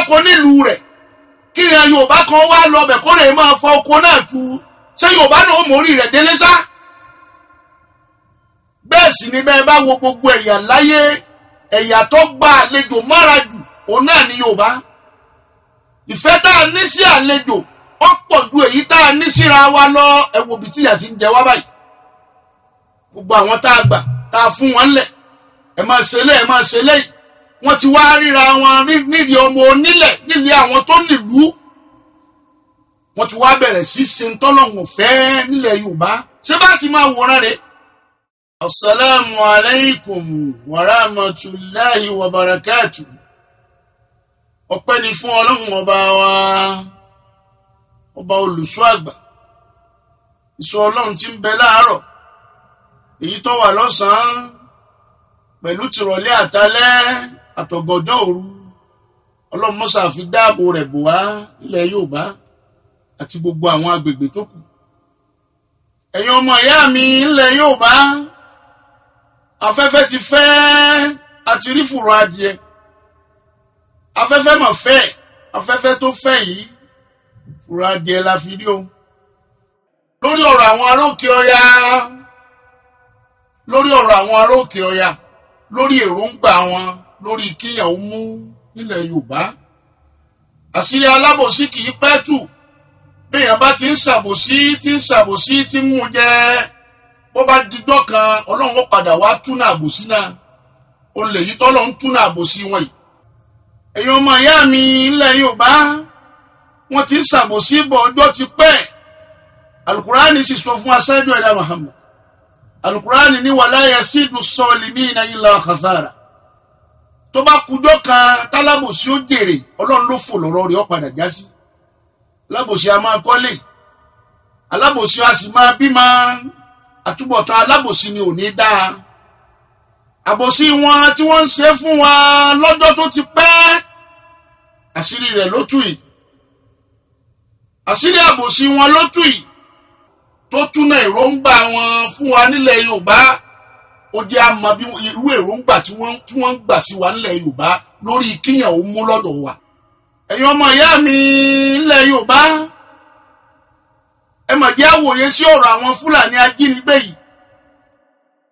dáko nílùú rẹ̀ kí ni Yorùbá kan wá lọ bẹ̀ kó lè máa fọ oko náà tu, ṣé Yorùbá náà ó mórí rẹ̀ délé sá? Bẹ́ẹ̀ sì ni bẹ́ẹ̀ bá wo gbogbo ẹ̀yà láyé, ẹ̀yà tó gba àlejò mára jù òun náà ni Yorùbá. Ìfẹ́ tá a ní sí àlejò ó pọ̀ ju èyí tá a ní síra wa lọ. Ẹ wo ibi tíyà ti ń jẹ wá báyìí. Gbogbo àwọn tá a gbà tá a fún wọn lẹ̀, ẹ máa ṣe lé, ẹ máa ṣe léyìí, wọ́n ti wá ríra wọn nídìí ọmọ onílẹ̀ nílé àwọn tó nílùú. Wọ́n ti wá bẹ̀rẹ̀ sí ṣe ń tọ́lọ̀hún fẹ́ nílẹ̀ Yorùbá. Ṣé bá ti máa wòran rẹ̀? Asalaamu alaykum wa rahmatulahi wa barakatu. Ọpẹ́ ni fún Ọlọ́run ọba wa, ọba olùṣọ́ àgbà. Ìṣọ́ Ọlọ́run tí ń bẹ láàárọ̀, èyí tó wà lọ́sàn-án, pẹ̀lú tìrọ̀lẹ́ àtalẹ́ àtọ̀gànjọ́ òru. Ọlọ́run mọ́sà fi dáàbò rẹ̀ bò wá nílẹ̀ Yorùbá àti gbogbo àwọn agbègbè tó kù. Ẹ̀yin ọmọ ìyá mi nílẹ̀ Yorùbá, afẹ́fẹ́ ti fẹ́, àti rí fùrọ̀ adìẹ. Afẹ́fẹ́ mọ̀ fẹ́, afẹ́fẹ́ tó fẹ́ yìí, fùrọ̀ adìẹ la fi rí o. Lórí ọ̀rọ̀ àwọn ará òkè ọya, lórí ọ̀rọ̀ àwọn ará òkè ọya, lórí èròǹgbà wọn, lórí kíyàn ó mú nílẹ̀ Yorùbá. Àṣírí alábòsí kì í pẹ́ tù. Béèyàn bá ti ń ṣàbòsí, ti ń ṣàbòsí, ti ń mú jẹ, bó bá dijọ́ kan, Ọlọ́run ó padà wá túnà àbòsí náà. Ó lè yí tọ́lọ́ ń túnà àbòsí wọn yìí. Ẹ̀yin ọmọ ìyá mi nílẹ̀ Yorùbá, wọ́n ti ń ṣàbòsí bọ̀ ọjọ́ ti pẹ́. Alukurani sì sọ fún aṣáájú ẹ̀dá Muhammad. Alukurani ní wala yasidu salimina illa khasara. Tó bá kujọ́ kan tálábòsí ó jèrè, Ọlọ́run ló fò lọ́rọ̀ rẹ̀ ó padà já sí. Alábòsí a máa kọ́lé, alábòsí a sì máa bímọ, àtúbọ̀tán alábòsí ni ò ní dáa. Àbòsí wọn tí wọ́n ń ṣe fún wa lọ́jọ́ tó ti pẹ́, àṣírí rẹ̀ ló tú yìí. Àṣírí àbòsí wọn ló tú yìí tó túnà èròǹgbà wọn fún wa nílẹ̀ Yorùbá. Ó jẹ́ àmọ́ bí irú èròǹgbà tí wọ́n ń gbà sí wa nílẹ̀ Yorùbá lórí kíyàn ó mú lọ́dọ̀ wa. Ẹ̀yin ọmọ ìyá mi nílẹ̀ Yorùbá, ẹ mà jẹ́ àwòye sí ọ̀rọ̀ àwọn Fúlàní ajínigbé yìí.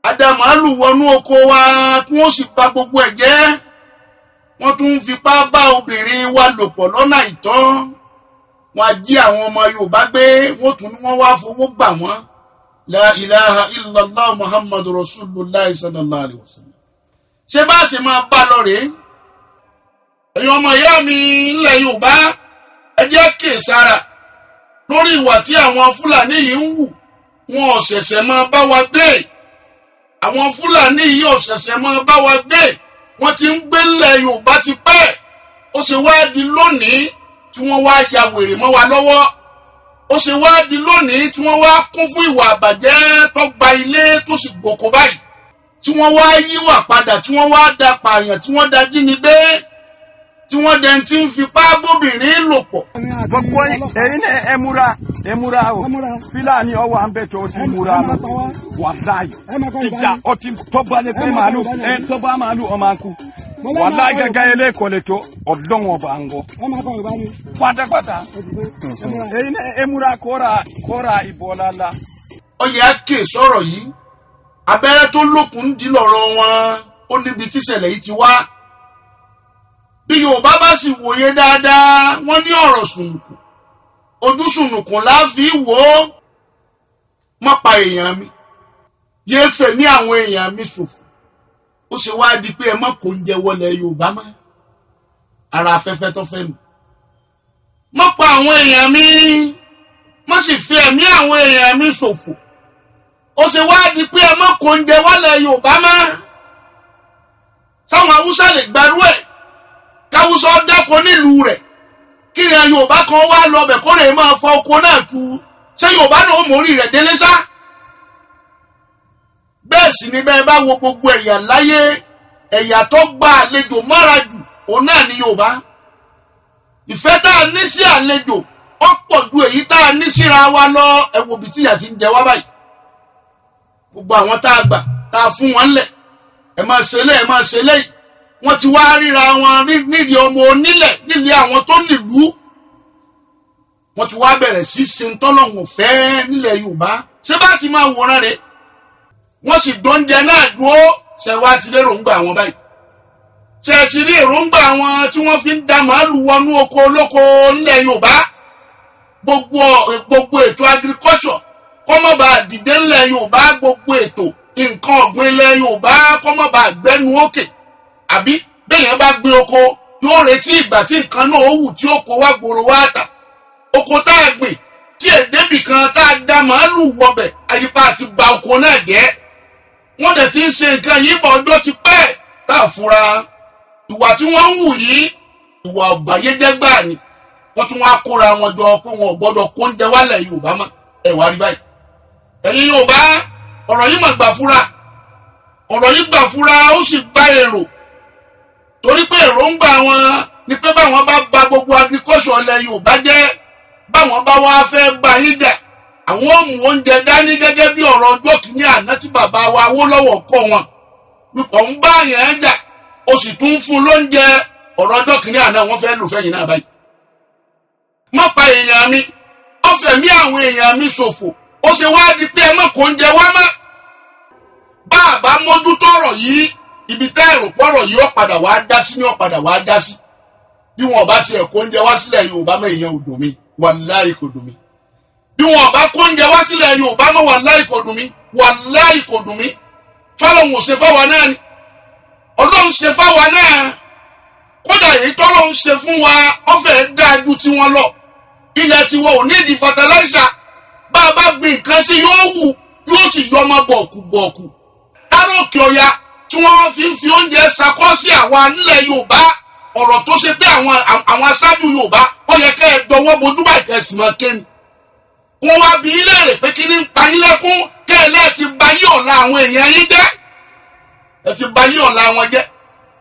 Àdàmàlù wọnú oko wa kí wọ́n sì pa gbogbo ẹ̀ jẹ́. Wọ́n tún ń fipá bá obìnrin wa lò pọ̀ lọ́nà àìtọ́. Wọ́n á jí àwọn ọmọ Yorùbá gbé, wọ́n tún ní wọ́n wá fowó gbà wọ́n. La ilaha illallah Muhammadu Rasulullah sallallahu alayhi wa sallam. Ṣé bá a ṣe máa bá lọ rèé? Ẹ̀yin ọmọ ìyá mi nílẹ̀ Yorùbá, ẹ jẹ́ kíyèsára lórí ìwà tí àwọn Fúlàní yìí ń wù. Wọn ò ṣẹ̀ṣẹ̀ máa bá wa gbé. Àwọn Fúlàní yìí ò ṣẹ̀ṣẹ̀ máa bá wa gbé. Wọ́n ti ń gbé nílẹ̀ Yorùbá ti pẹ́. Ó ṣe wá di lónìí tí wọ́n wá ya wèrè mọ́ wa lọ́wọ́. Ó ṣe wá di lónìí tí wọ́n wá kún fún ìwà àbàjẹ́ tó gba ilé tó sì gbòkó báyìí. Tí wọ́n wá yíwà padà, tí wọ́n wá da pààyàn, tí wọ́n da jínigbé, tí wọ́n dẹ̀ ti ń fipá bóbìnrin lò pọ̀. Gbogbo ẹ̀yin náà ẹ múra, ẹ múra o. Fúlàní ọwọ́ à ń bẹ̀ tó ti múra mọ́. Wàláì ìjà ọtí tọ́ba lè pé màálù, ẹ tọ́ba màálù ọmọ akú. Wàláì gẹ́gẹ́ ilé ìkọlẹ̀ tó ọ̀dọ́n ọba ń gọ. Pátápátá ẹ̀yin náà ẹ múra kóra ìbọ̀lá. Ọyẹ àkè sọ̀rọ̀ yìí, abẹ́rẹ́ tó lókun ń di lọ́rọ̀ wọn, ó níbi tíṣẹ̀lẹ̀ yìí ti wá. Bí Yorùbá bá sì wòye dáadáa, wọ́n ní ọ̀rọ̀ sùnùkùn, ojú sùnùkùn la fi wò ó. Má pa èèyàn mi, yéé fẹ̀mí àwọn èèyàn mi ṣòfò. Ó ṣe wá di pé ẹ má kó oúnjẹ wọlé Yorùbá mọ́, ara afẹ́fẹ́ tó fẹ́ nù. Má pa àwọn èèyàn mi, má sì fi ẹ̀mí àwọn èèyàn mi ṣòfò. Ó ṣe wá di pé ẹ má kó oúnjẹ wọlé Yorùbá mọ́. Sáwọn Haúsá lè gbarú ẹ̀, káwùsọ dáko nílùú rẹ̀, kí ni Yorùbá kan wá lọ bẹ̀ kó lè máa fọ oko náà tu, ṣé Yorùbá náà ó mórí rẹ̀ délé sá? Bẹ́ẹ̀ sì ni bẹ́ẹ̀ bá wo gbogbo ẹ̀yà láyé, ẹ̀yà tó gba àlejò mára jù òun náà ni Yorùbá. Ìfẹ́ tá a ní sí àlejò ó pọ̀ ju èyí tá a ní síra wa lọ. Ẹ wo ibi tíyà ti ń jẹ wá báyìí. Gbogbo àwọn tá a gbà tá a fún wọn lẹ̀, ẹ máa ṣe lé, ẹ máa ṣe léyìí, Wọ́n ti wá ríra wọn nídìí ọmọ onílẹ̀ nílé àwọn tó nílùú. Wọ́n ti wá bẹ̀rẹ̀ sí ṣe ń tọ́lọ́hún fẹ́ nílẹ̀ Yorùbá. Ṣé bá ti máa wòran rẹ̀? Wọ́n sì dóúnjẹ náà dúró. Ṣe wá ti lérògbà àwọn báyìí? Ṣe ti rí èròǹgbà àwọn tí wọ́n fi ń da màálù wọnú oko olóko nílẹ̀ Yorùbá? Gbogbo ètò agriculture kọ́mọ̀bà dìde nílẹ̀ Yorùbá, gbogbo ètò nǹkan ọ̀gbìn ilẹ̀ Yorùbá kọ́mọ̀bà gbẹ́nu òkè. Àbí bẹ́ẹ̀yàn bá gbin oko yóò retí ìgbà tí nǹkan náà ó wù tí ó kó wá gbòòrò wá tà. Oko tá a gbìn tí èdèbì kan tá a da màálù wọbẹ̀, àyípa àti ba oko náà jẹ́. Wọ́n dẹ̀ ti ń ṣe nǹkan yìí bọ̀ ọjọ́ ti pẹ́ tá a fura. Ìwà tí wọ́n ń wù yìí, ìwà ọ̀bàyéjẹ́ gbáà ni. Wọ́n tún wá kóra wọn jọ pé wọn ò gbọ́dọ̀ kó oúnjẹ wálẹ̀ Yorùbá mọ́. Ẹ wá rí báyìí. Ẹ̀yin Yorùbá, ọ̀rọ̀ yìí mà gbà fura. Ọ̀rọ̀ yìí gbà fura, ó sì gba èrò. Torí pé èròǹgbà wọn ni pé báwọn bá ba gbogbo agriculture ilẹ̀ Yorùbá jẹ́, báwọn bá wá fẹ́ bá yín jà, àwọn ò mú oúnjẹ dání gẹ́gẹ́ bí ọ̀rọ̀ ọjọ́ kìíní àná tí bàbá wa Awólọ́wọ̀ kọ́ wọn. Wípé òun bá yẹn jà, ó sì tún fún lóúnjẹ. Ọ̀rọ̀ ọjọ́ kìíní àná wọ́n fẹ́ lò fẹ́yìn náà báyìí. Má pa èèyàn mi, ó fẹ̀mí àwọn èèyàn mi ṣòfò, ó ṣe wá di pé ẹ má kó oúnjẹ wá mọ́. Bá a bá mójútó ọ̀rọ̀ yìí, ibi tẹ́ ẹ̀rù pọ̀rọ̀ yìí ó padà wá dá sí ní ó padà wá dá sí. Bí wọn bá tiẹ̀ kó oúnjẹ wá sílẹ̀ Yorùbá mọ́, èèyàn ò dùn mí, wàláhì kò dùn mí. Bí wọn bá kó oúnjẹ wá sílẹ̀ Yorùbá mọ́, wàláhì kò dùn mí, wàláhì kò dùn mí. Fọlọ́hún ò ṣe fáwa náà ni, Ọlọ́run ṣe fáwa náà. Kódà èyí tọ́lọ́run ṣe fún wa ó fẹ́ dáa ju tiwọn lọ. Ilẹ̀ tiwọn ò ní di fertilizer. Bá a bá gbin nǹkan sí yóò wù, yóò sì yọ ọmọ bọ̀ọ̀kù bọ̀ọ̀kù. Káró òkè ọ̀yà tí wọ́n fi ń fi oúnjẹ ṣakọ́ sí àwa nílẹ̀ Yorùbá, ọ̀rọ̀ tó ṣe pé àwọn aṣáájú Yorùbá ó yẹ kẹ́ ẹ dọwọ́ bojú báyìí kẹ́ ẹ sì máa kéni. Wọ́n wá bi yín léèrè pé kí ni ń pa yín lẹ́kún, kẹ́ ẹ lẹ́ẹ̀ ti ba yí ọ̀la àwọn èèyàn yín jẹ́. Ẹ ti ba yí ọ̀la wọn jẹ́.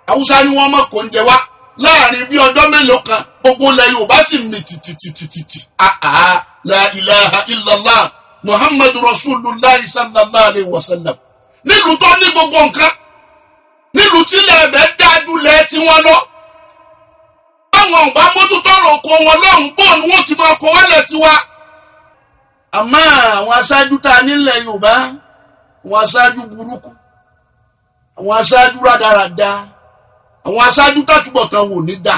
Haúsá ni wọ́n mọ̀ kó ń jẹ wá. Láàrin bí ọjọ́ mélòó kan, gbogbo ilẹ̀ Yorùbá sì mì tìtìtìtìtì. Àhà, la ilaha illallah Muhammadu Rasulullah sallallahu alayhi wa sallam. Nílùú tó ní gbogbo nǹkan, nílùú tílẹ̀ ẹ̀bẹ̀ dájú lẹ̀ tí wọ́n lọ. Báwọn ò bá mójútó ọ̀rọ̀ oko wọn lọ́hùn, bóun ni wọ́n ti máa kó wálẹ̀ tiwa. Àmọ́ àwọn aṣáájú tá a nílẹ̀ Yorùbá, àwọn aṣáájú burúkú, àwọn aṣáájú rádaràda, àwọn aṣáájú tàtúbọ̀ kan wò ní dà.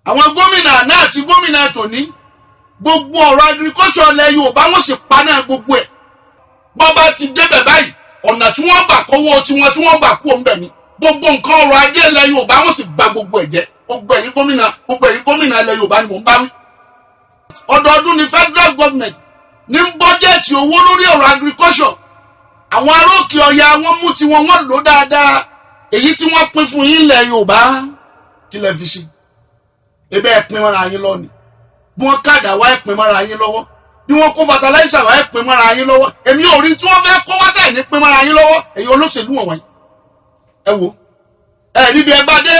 Àwọn gómìnà náà àti gómìnà tòní, gbogbo ọ̀rọ̀ agriculture ilẹ̀ Yorùbá wọ́n sì paná gbogbo ẹ̀. Bọ́ba ti débẹ̀ báyìí, ọ̀nà tí wọ́n bà kówó tiwọn tí wọ́n bà kú òun bẹ̀ ni. Gbogbo nǹkan ọrọ̀ ajé ilẹ̀ Yorùbá wọ́n sì bà gbogbo ẹ̀ jẹ́. Gbogbo ẹ̀yin gómìnà ilẹ̀ Yorùbá ni mò ń bá wí. Ọdọọdún ni federal government ní ń bọ́jẹ̀tì owó lórí ọ̀rọ̀ agriculture. Àwọn aróòkè ọ̀yà wọn mú tiwọn, wọ́n lò dáadáa. Èyí tí wọ́n pín fún yín ilẹ̀ Yorùbá, kí lẹ fi ṣe? Ebe ẹ pín mọ́ra yín lọ ni. Bí wọ́n kàdà wá, ẹ pín mọ́ra yín lọ́wọ́. Bí wọ́n kó fertilizer wá, ẹ pín mọ́ra yín lọ́wọ́. Èmi ò rí tí wọ́n fẹ́ kó wá tẹ̀ ní pín mọ́ra yín lọ́wọ́. Èyí olóṣèlú wọ̀nyí, ẹ wo ẹ rí bí ẹ bá dé.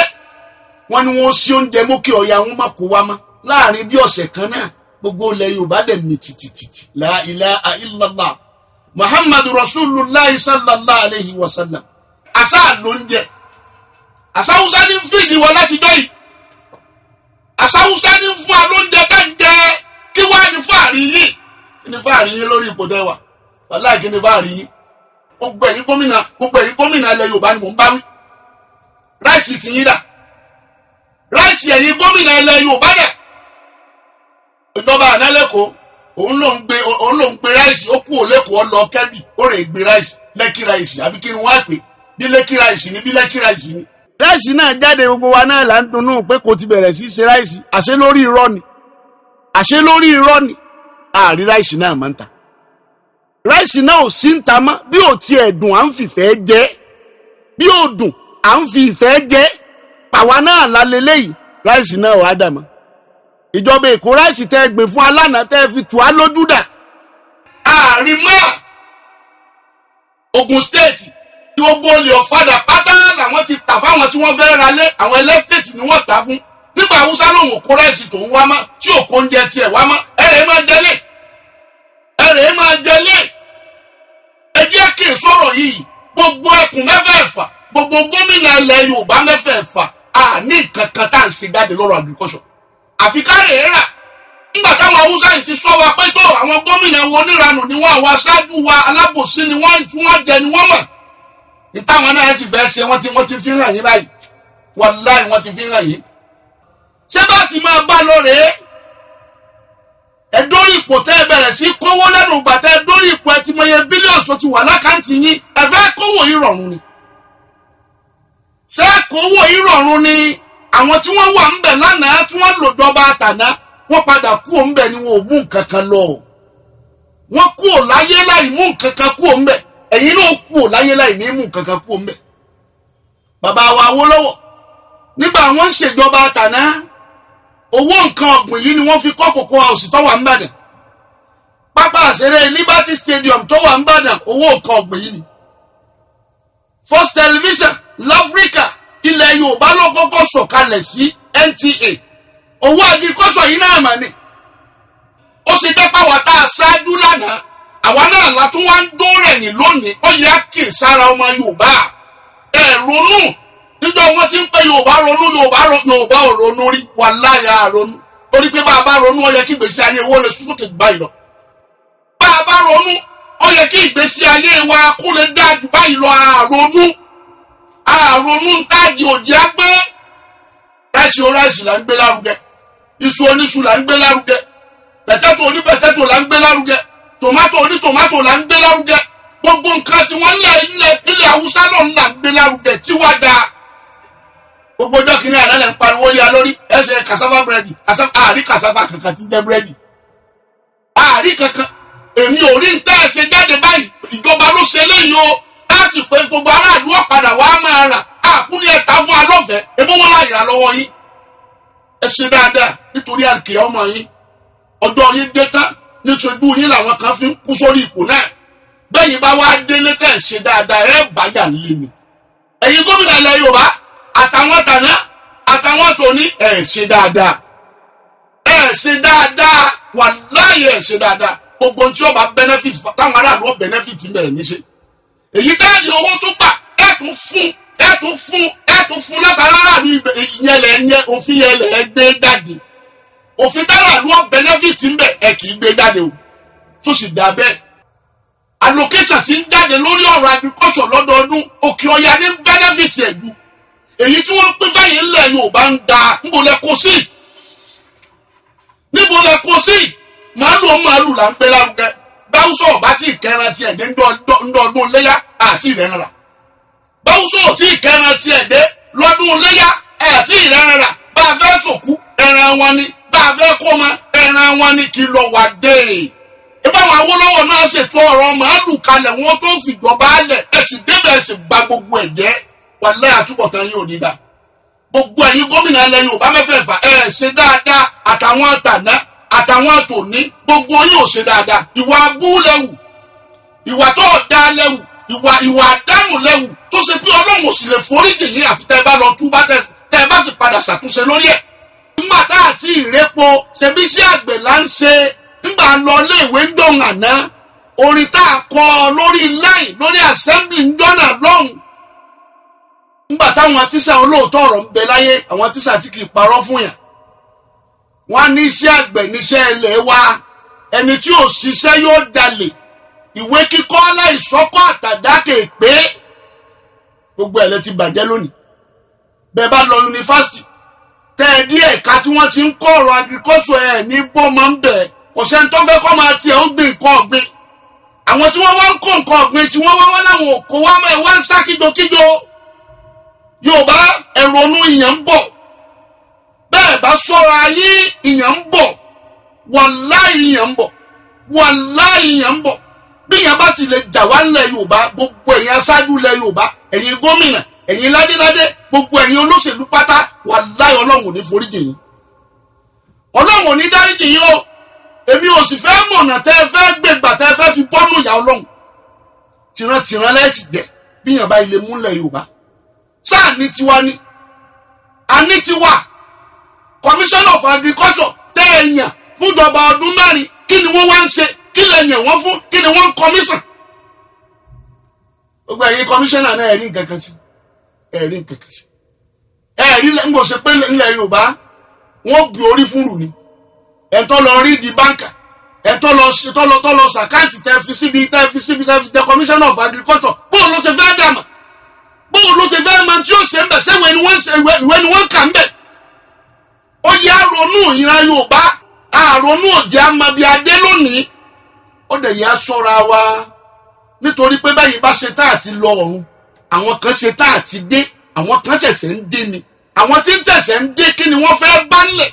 Wọ́n ní wọ́n sí oúnjẹ mókè ọ̀yà, wọn má kó wá mọ́. Láàrin bí ọ̀sẹ̀ kan náà, gbogbo ilẹ̀ Yorùbá dẹ̀ mì tìtìtìtì. La ilaha illallah Muhammadu Rasulullah sallallahu alayhi wa sallam. Àṣà ló ń jẹ. Àṣà Haúsá ní fìdí wọn láti jọ yìí. Àṣà Haúsá ní fún wa lóúnjẹ ká ń jẹ. Kí wá ní fàárí yín? Kí ni fàárí yín lórí ipò tẹ́ wà? Wàláì kí ni fàárí yín? Gbogbo ẹ̀yin gómìnà, gbogbo ẹ̀yin gómìnà ilẹ̀ Yorùbá ni mò ń bá wí. Ráìsì ti yín dà. Ráìsì ẹ̀yin gómìnà ilẹ̀ Yorùbá dà. Ìjọba àná lẹ́kọ̀ọ́, òun ló ń gbé ráìsì, ó kú òlẹ́kọ̀ọ́ lọ Kẹ́bì, ó rè gbé ráìsì, Lẹ́kì ráìsì, àbí kí ni wọ́n á pè? Bí Lẹ́kì ráìsì ni, bí Lẹ́kì ráìsì ni. Ráìsì náà jáde, gbogbo wa náà là ń dunnú pé kò ti bẹ̀rẹ̀ sí í ṣe ráìsì. Àṣé lórí irọ́ ni. Àṣé lórí irọ́ ni. Àrí ráìsì náà máa ń ta. Ráìsì náà ò sí ń ta mọ́. Bí ò tiẹ̀ dùn, à ń fìfẹ́ jẹ. Bí ò dùn, à ń fi ìfẹ́ jẹ. Pàwa náà la leléyìí, ráìsì náà wàá dà mọ́. Ìjọba Èkó, ráìsì tẹ́ gbìn fún alánà tẹ́ fi tù á lójú dà. Àárín mọ́ Ogun State tí gbogbo olè ọ̀fadà pátá làwọn ti tà fáwọn tí wọ́n fẹ́ ra lé, àwọn ẹlẹ́stéètì ni wọ́n tà fún. Nígbà Haúsá lòun ò kó ráìsì tòun wá mọ́, tí ò kó oúnjẹ tiẹ̀ wá mọ́, ẹ̀rẹ̀ máa jẹlé. Ẹ̀rẹ̀ máa jẹlé. Ẹ jẹ́ kí n sọ̀rọ̀ yìí, gbogbo ẹkùn mẹ́fẹ̀ẹ̀fà, Gbogbo gómìnà ilẹ̀ Yorùbá mẹ́fẹ̀ẹ̀fà a ní nǹkan kan tá à ń ṣe jáde lọ́rọ̀ agriculture. Àfi ká rèé rà. Nígbà táwọn Haúsá yìí ti sọ wa pé tó àwọn gómìnà wo oníranù ni wọ́n, àwọn aṣáájú wa alábòsí ni wọ́n, tí wọ́n jẹ ni wọ́n mọ̀. Ìtàwọn náà sì fẹ́ ṣe, wọ́n ti fi hàn yín báyìí. Wàláì wọ́n ti fi hàn yín. Ṣé bá ti máa bá lọ rèé? Ẹ dórí ipò tẹ́ ẹ bẹ̀rẹ̀ sí kówó lẹ́nu ìgbà tẹ́ ẹ dórí ipò, ẹ ti mọ iye bílíọ̀nù tó ti wà lákàntì yín. Ẹ fẹ́ kówó yìí rọ̀rùn ni. Ṣé kówó yìí rọ̀rùn ni? Àwọn tí wọ́n wà ń bẹ̀ lánàá tí wọ́n lò jọba àtàná, wọ́n padà kú òun bẹ̀ ni, wọn ò mú nǹkan kan lọ. Wọ́n kú ò láyé láì mú nǹkan kan kú òun bẹ̀. Ẹ̀yin náà kú ò láyé láì ní mú nǹkan kan kú òun bẹ̀. Bàbá wa Awólọ́wọ̀, nígbà wọ́n ń ṣèjọba àtàná, owó nǹkan ọ̀gbìn yìí ni wọ́n fi kọ́ Cocoa House tó wà ń Ìbàdàn. Pápá àṣeré Liberty Stadium tó wà ń Ìbàdàn, owó nǹkan ọ̀gbìn yìí ni. First Television láfíríkà, ilẹ̀ Yorùbá ló kọ́kọ́ sọ̀kalẹ̀ sí, NTA. Owó agriculture yìí náà mà ní. Ó ṣe jẹ́ pàwọ́ tá a ṣáájú lánàá, àwa náà la tún wá ń dórẹ̀yìn lónìí. Ó yẹ kí sára ọmọ Yorùbá ẹ̀ ronú. Níjọ́ wọ́n ti ń pẹ́ Yorùbá ronú, Yorùbá Yorùbá ò ronú rí. Wàláhì á ronú, torí pé bá a bá ronú, ó yẹ kí ìgbésí ayé wo lè sún sókè jù báyìí lọ. Bá a bá ronú, ó yẹ kí ìgbésí ayé wa kó lè dáa jù báyìí lọ. Àrònú àrònú ń táàdì òjì á gbé ráìsì o, ráìsì là ń gbé lárugẹ, iṣu oníṣu là ń gbé lárugẹ, pẹ̀tẹ́tò onípẹ̀tẹ́tò là ń gbé lárugẹ, tòmátò onítòmátò là ń gbé lárugẹ. Gbogbo nǹkan tí wọ́n lẹ̀ ilẹ̀ Haúsá náà là ń gbé lárugẹ tí wá dáa. Gbogbo ọjọ́ kìíní àná lẹ̀ ń pariwo yá lórí ẹsẹ̀ cassava búrẹ́dì. Àárí cassava kankan tí ń jẹ́ búrẹ́dì, àárí kankan. Èmi ò rí nǹkan ẹ̀ ṣe jáde báyìí. Ìjọba ló ṣe léyìí o, láti pé gbogbo aráàlú ọ̀padà wàá máa rà àkúnní ẹ̀ta fún alọ́fẹ̀ẹ́ ebó wọn láyè rà lọ́wọ́ yín. Ẹ ṣe dáadáa nítorí àkè ọmọ yín. Ọjọ́ yín dé tán, nítorí yín làwọn kan fi ń kú sórí ipò náà. Bẹ́yìn bá wá délé tẹ̀ ṣe dáadáa, ẹ báyà lé mi. Ẹ̀yin gómìnà ilẹ̀ Yorùbá, àtàwọn tàná àtàwọn tòní, ẹ̀ ṣe dáadáa, ẹ̀ ṣe dáadáa, wàláyé ẹ̀ ṣe dáadáa. Gbogbo tí ó bá benefit táwọn aráàlú ó benefit ń bẹ̀rẹ̀ níṣe, èyí táàdì owó tó gbà, ẹ̀ tún fún, ẹ̀ tún fún, ẹ̀ tún fún látara aráàlú. Ìyẹn lẹ̀ yẹn, òfin yẹn lẹ̀ gbé jáde. Òfin táráàlú ó benefit ń bẹ̀, ẹ̀ kì í gbé jáde o, tó sì dà bẹ́ẹ̀. Allocation ti ń jáde lórí ọ̀rọ̀ agriculture lọ́dọọdún, Òkè Ọya ní benefit ẹ̀ ju èyí tí wọ́n pín fẹ́yìn ńlẹ̀ Yorùbá ń da. Níbo lẹ kó sí? Níbo lẹ kó sí? Màálù màálù là ń gbé lárugẹ. Báwùsọ̀ ọ̀bá tí ìkẹran tiẹ̀ dé ńdọ́ọdún léyà àti ìrẹ́ràn. Báwùsọ̀ tí ìkẹran tiẹ̀ dé lọ́dún léyà àti ìrẹ́ràn. Bá a fẹ́ sòkú, ẹran wọn ni. Bá a fẹ́ kó ma, ẹran wọn ni. Kí lọ wà dé? Ìbáwọn Awólọ́wọ̀ náà ṣètò ọ̀rọ̀ màálù kalẹ̀, wọn tó fìjọba lẹ̀. Ẹ̀ sì débẹ̀, ẹ̀ sì bà gbogbo ẹ̀ jẹ́. Wàláhì àtúbọ̀tán yìí ò ní dá. Gbogbo ẹ̀yin gómìnà ilẹ̀ Yorùbá mẹ́fẹ̀ẹ̀fà, ẹ̀ ṣe dáadáa. Àtàwọn àtàná àtàwọn tòní, gbogbo yìí ò ṣe dáadáa. Ìwà abú lẹ́wù, ìwà tó ọ̀dá lẹ́wù, ìwà àdánù lẹ́wù, tó ṣe pé Ọlọ́run ò sì lè foríjì yín àfi tẹ́ ẹ bá lọ tú bá, tẹ́ ẹ bá sì padà ṣàtúnṣe lórí ẹ̀. Nígbà tá àti ìrẹ́po ṣebí sí àgbẹ̀ là ń ṣe. Nígbà lọ iléèwé ń dọ̀hún àná, orin tá a kọ lórí line lórí assembly ń jọ́nà lọ́hùn, nígbà táwọn tíṣà olóòótọ́ ọ̀rọ̀ ń bẹ láyé, àwọn tíṣà tí kì í parọ́ fún yàn, wọ́n á ní iṣẹ́ àgbẹ̀ níṣẹ́ ilẹ̀ wa, ẹni tí ò ṣiṣẹ́ yóò jalè, ìwé kíkọ́ aláìsọ́kọ́ àtàdákè pé. Gbogbo ẹ̀ lẹ ti bàjẹ́ lónìí. Bẹ́ẹ̀ bá lọ yunifásitì tẹ́ ẹ dí ẹ̀ka tí wọ́n ti ń kọ́ ọ̀rọ̀ agriculture, ẹ̀ ní bó máa ń bẹ̀. Kò sẹ́ni tó fẹ́ kọ́ máa tiẹ̀ ó gbìn nǹkan ọ̀gbìn. Àwọn tí wọ́n wá ń kó nǹkan ọ̀gbìn tí wọ́n wá wá láwọn òkò wá máa wá ń sá kíjokíjo. Yorùbá, ẹ̀rọ̀nù, ìyẹn ń bọ̀. Bẹ́ẹ̀ bá sọ́ra ayé, ìyẹn ń bọ̀. Wàláhì ìyẹn ń bọ̀, wàláhì ìyẹn ń bọ̀. Bí ìyẹn bá sì lè jà wá ńlẹ̀ Yorùbá, gbogbo ẹ̀yin aṣáájú ilẹ̀ Yorùbá, ẹ̀yin gómìnà, ẹ̀yin ládéládé, gbogbo ẹ̀yin olóṣèlú pátá, wàláhì Ọlọ́run ò ní foríjì yín, Ọlọ́run ò ní dáríjì yín o. Èmi ò sì fẹ́ mọ̀nà tẹ́ ẹ fẹ́ gbégbà tẹ́ ẹ fẹ́ fi bọ́nù ìyá Ọlọ́run. Tìrantìran lẹ́sì jẹ́ bí yàn bá ilé múlẹ̀ Yorùbá. Sáà ní tiwa ni a ní tiwa. Commissioner of Agriculture tẹ́ ẹ yàn fúnjọba ọdún 4, kí ni wọ́n wá ń ṣe? Kí lẹ yàn wọ́n fún? Kí ni wọ́n ń commission? Gbogbo ẹ̀yin commissioner náà, rí nǹkan kan sí. Ẹ̀rí nǹkan ṣe. Ẹ̀rí ń bọ̀ ṣe pé ńlẹ̀ Yorùbá wọ́n gbé orí fúnrù ni. Ẹ̀tọ́ lọ rí di báńkà, ẹ̀tọ́ lọ sàkáǹtì tẹ́ fi síbi tẹ́ fi síbi tẹ́ fi tẹ́ commissioner of agriculture. Bóun ló ṣe fẹ́ dàmà? Bóun ló ṣe fẹ́ máa tí ó ṣe ń bẹ̀? Sẹ́wọ̀n ìwé ni wọ́n kà ń bẹ̀? Ó yẹ àrònú ìran Yorùbá, àrònú òjì àmàbí adé lónìí. Ó dẹ̀ yẹ aṣọra wa nítorí pé báyìí bá ṣe tá àti lọ ọ̀run, àwọn kan ṣe tá àti dé, àwọn kan ṣẹ̀ṣẹ̀ ń dé ni. Àwọn tí ń tẹ̀sẹ̀ ń dé kí ni wọ́n fẹ́ bá ńlẹ̀?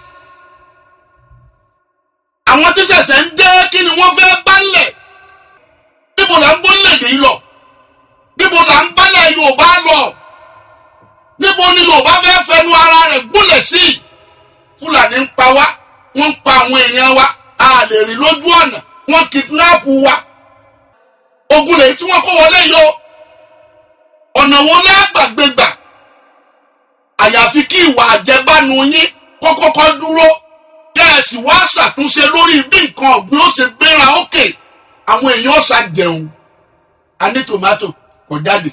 Àwọn tí ṣẹ̀ṣẹ̀ ń dé kí ni wọ́n fẹ́ bá ńlẹ̀? Níbo là ń bó lédè yìí lọ? Níbo là ń bálẹ̀ Yorùbá lọ? Níbo ni Yorùbá fẹ́ fẹnu ara rẹ̀ gúnlẹ̀ sí? Fúlàní ń pa wá, wọ́n ń pa àwọn èèyàn wa, a lè rìn lójú ọ̀nà, wọ́n kidnap wa. Ogun lèyí tí wọ́n kó wọlé yìí o. Ọ̀nà wo lágbàgbégbà? Àyàfi kí ìwà àjẹbánu yín kọ́kọ́kọ́ dúró, kẹ́ ẹ sì wá ṣàtúnṣe lórí bí nǹkan ọ̀gbìn ó ṣe gbéra ókè. Àwọn èèyàn ṣá jẹun. A ní tòmátò kò jáde,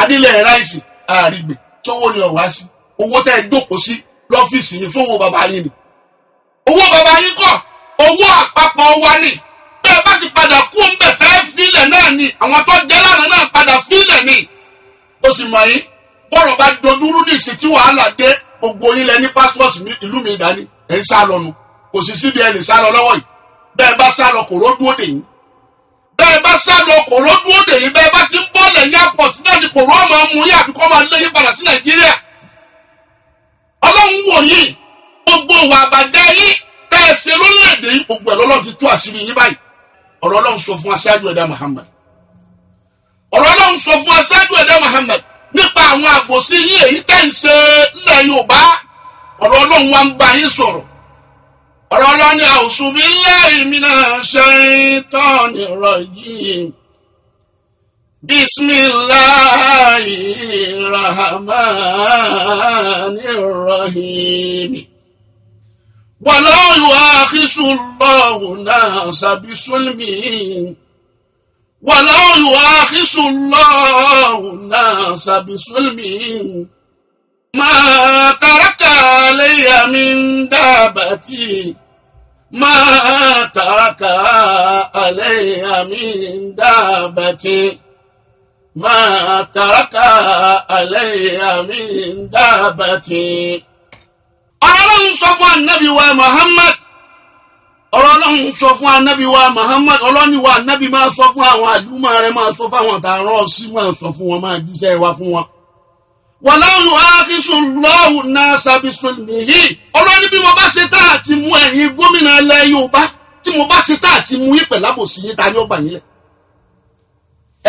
adílẹ̀ ráìsì àrígbè, sówó ni ọ̀wá sí. Owó tẹ́ ẹ jókòó sí lọ́fíìsì yín, sówó bàbá yín ni? Owó bàbá yín kọ́, owó àpapọ̀ wa ni. Bẹ́ẹ̀ bá sì padà kú ń bẹ̀ fẹ́ fílẹ̀ náà ni, àwọn tó jẹ́ lánàá náà padà fílẹ̀ ni. Ó sì mọ̀ yín, bọ́rọ̀ bá dojúrú ní ìsìn tí wàhálà dé, gbogbo yín lẹ ní pásítọ̀tì ìlú mi dání, ẹ̀ ń sá lọ nu. Kò sì síbi ẹ lè sá lọ lọ́wọ́ yìí. Bẹ́ẹ̀ bá sá lọ, kòró dúró dè yín. Bẹ́ẹ̀ bá sá lọ, kòró dúró dè yín. Bẹ́ẹ̀ bá ti ń bọ́ọ̀lẹ̀ ní airport náà ni kòró ọmọ mú yín àbí kọ́ máa lé yín padà sí Nàìjíríà. Ọlọ́run wò yín, gbogbo ìwà àbàjẹ́ yín tẹ́ ẹ ṣe lórílẹ̀‐èdè yìí, gbogbo ẹ̀ lọ́lọ́run ti tú àṣírí yín báyìí. Ọ̀rọ̀ Ọlọ́run sọ fún aṣáájú ẹ̀dá Muhammad. Ọ̀rọ̀ Ọlọ́run sọ fún aṣáájú ẹ̀dá Muhammad nípa àwọn àbòsí yín èyí tẹ́ ń ṣe nílẹ̀ Yorùbá. Ọ̀rọ̀ Ọlọ́run wa ń bá yín sọ̀rọ̀. Ọ̀rọ̀ Ọlọ́run ni a'udhu billahi minash shaitani rajim. Bismillahir rahmanir rahim. Wala yu'akhizullahu nasa bisulmihim. Wala yu'akhizullahu nasa bisulmihim. Ma taraka alayya min dabbati. Ma taraka alayya min dabbati. Ma taraka alayya min dabbati. Ọlọ́run sọ fún Ànábì wa Muhammad. Ọlọ́run sọ fún Ànábì wa Muhammad. Ọlọ́run wa Ànábì máa sọ fún àwọn àlùmọ̀ rẹ̀, máa sọ fún àwọn tààrọ̀ sí, máa sọ fún wọn, máa jíṣẹ́ wa fún wọn. Wala yu'akhizullahu nasa bisulmihi. Ọlọ́run bí mo bá ṣe tá àti mú ẹ̀yin gómìnà ilẹ̀ Yorùbá, tí mo bá ṣe tá àti mú yín pẹ̀lú àbòsí yín, ta ni ó gbà yín lẹ̀?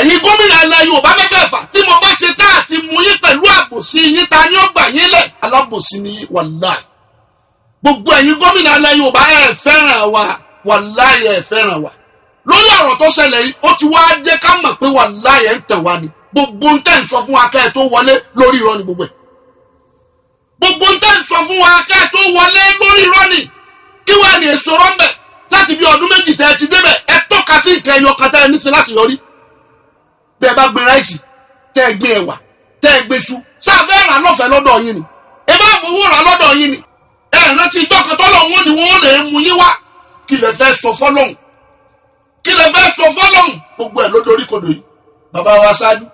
Ẹ̀yin gómìnà ilẹ̀ Yorùbá mẹ́fẹ̀ẹ̀fà, tí mo bá ṣe tá àti mú yín pẹ̀lú àbòsí yín, ta ni ó gbà yín lẹ̀? Alábòsí ni wàláì. Gbogbo ẹ̀yin gómìnà ilẹ̀ Yorùbá, ẹ̀ fẹ́ràn wa, wàláì ẹ̀ fẹ́ràn wa. Lórí ọ̀rọ̀ tó ṣẹlẹ̀ yìí, ó ti wá jẹ́ ká mọ̀ pé wàláì ẹ̀ ń tẹ̀ wá ni. Gbogbo ń tẹ̀ ń sọ fún wa kẹ́ ẹ tó wọlé lórí irọ́ ni gbogbo ẹ̀. Gbogbo ń tẹ̀ ń sọ fún wa kẹ́ ẹ tó wọlé lórí irọ́ ni. Kí wàá ní èso rọ́ńbẹ̀ láti bí ọdún méjì tẹ́ ẹ ti débẹ̀, ẹ tọ́ka sí nǹkan ẹyọ kan tẹ́ ẹ ní ti láti yọrí. Bẹ́ẹ̀ bá gbin ráìsì, tẹ́ ẹ gbin ẹ̀wà, tẹ́ ẹ gbin iṣu, sáfẹ́ rà lọ́fẹ̀ẹ́ lọ́dọ̀ yín ni? Ẹ bá fowó rà lọ́dọ̀ yín ni? Ẹ rántí ìjọkan tọ́lọ́hún ó ní wọ́n lè mú yín wá. Kí lẹ fẹ́ sọ fọ́lọ́hún? Kí lẹ fẹ́ sọ fọ́lọ́hún? Gbogbo ẹ̀ ló dorí kodò yìí. Bàbá wa ṣáájú,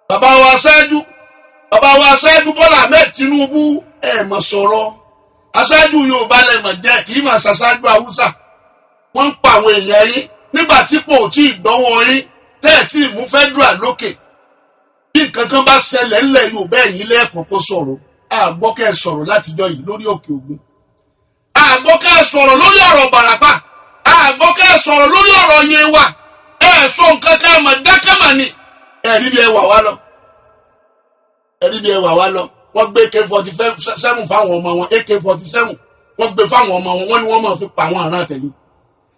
bàbá wa ṣáájú, bàbá wa ṣáájú Bọ́lá Ahmed Tinubu, ẹ̀ mọ̀ sọ̀rọ̀. Aṣáájú Yorùbá lẹ mọ̀ jẹ́, kì í mà ṣaṣáájú Haúsá. Wọ́n ń pa àwọn èèyàn yín nígbà tí kò tí ì dánwọ́ yín, tẹ́ ẹ̀ tí ì mú federal lókè. Bí nǹkan kan bá ṣẹlẹ̀ ńlẹ̀ Yorùbá, ẹ̀yin lẹ́ẹ̀kọ́kọ́ sọ̀rọ̀. Àgbọ́ kẹ́ ẹ sọ̀rọ̀ látijọ́ yìí lórí Òkè Ògùn. Àgbọ́ kẹ́ ẹ sọ̀rọ̀ lórí ọ̀rọ̀ Bàràpá. Àgbọ́ kẹ́ ẹ sọ̀rọ̀ lórí ọ̀rọ̀ Yewa. Ẹ sọ nǹkan kẹ́ ẹ mọ̀ dákẹ́ mà ni. Ẹ̀rí bí ẹ wà wá lọ. Ẹ̀rí bí ẹ wà wá lọ. Wọ́n gbé AK-47 fáwọn ọmọ wọn, AK-47 wọ́n gbé fáwọn ọmọ wọn, wọ́n ní wọ́n máa fi pa àwọn àrùn àtẹ̀yìn.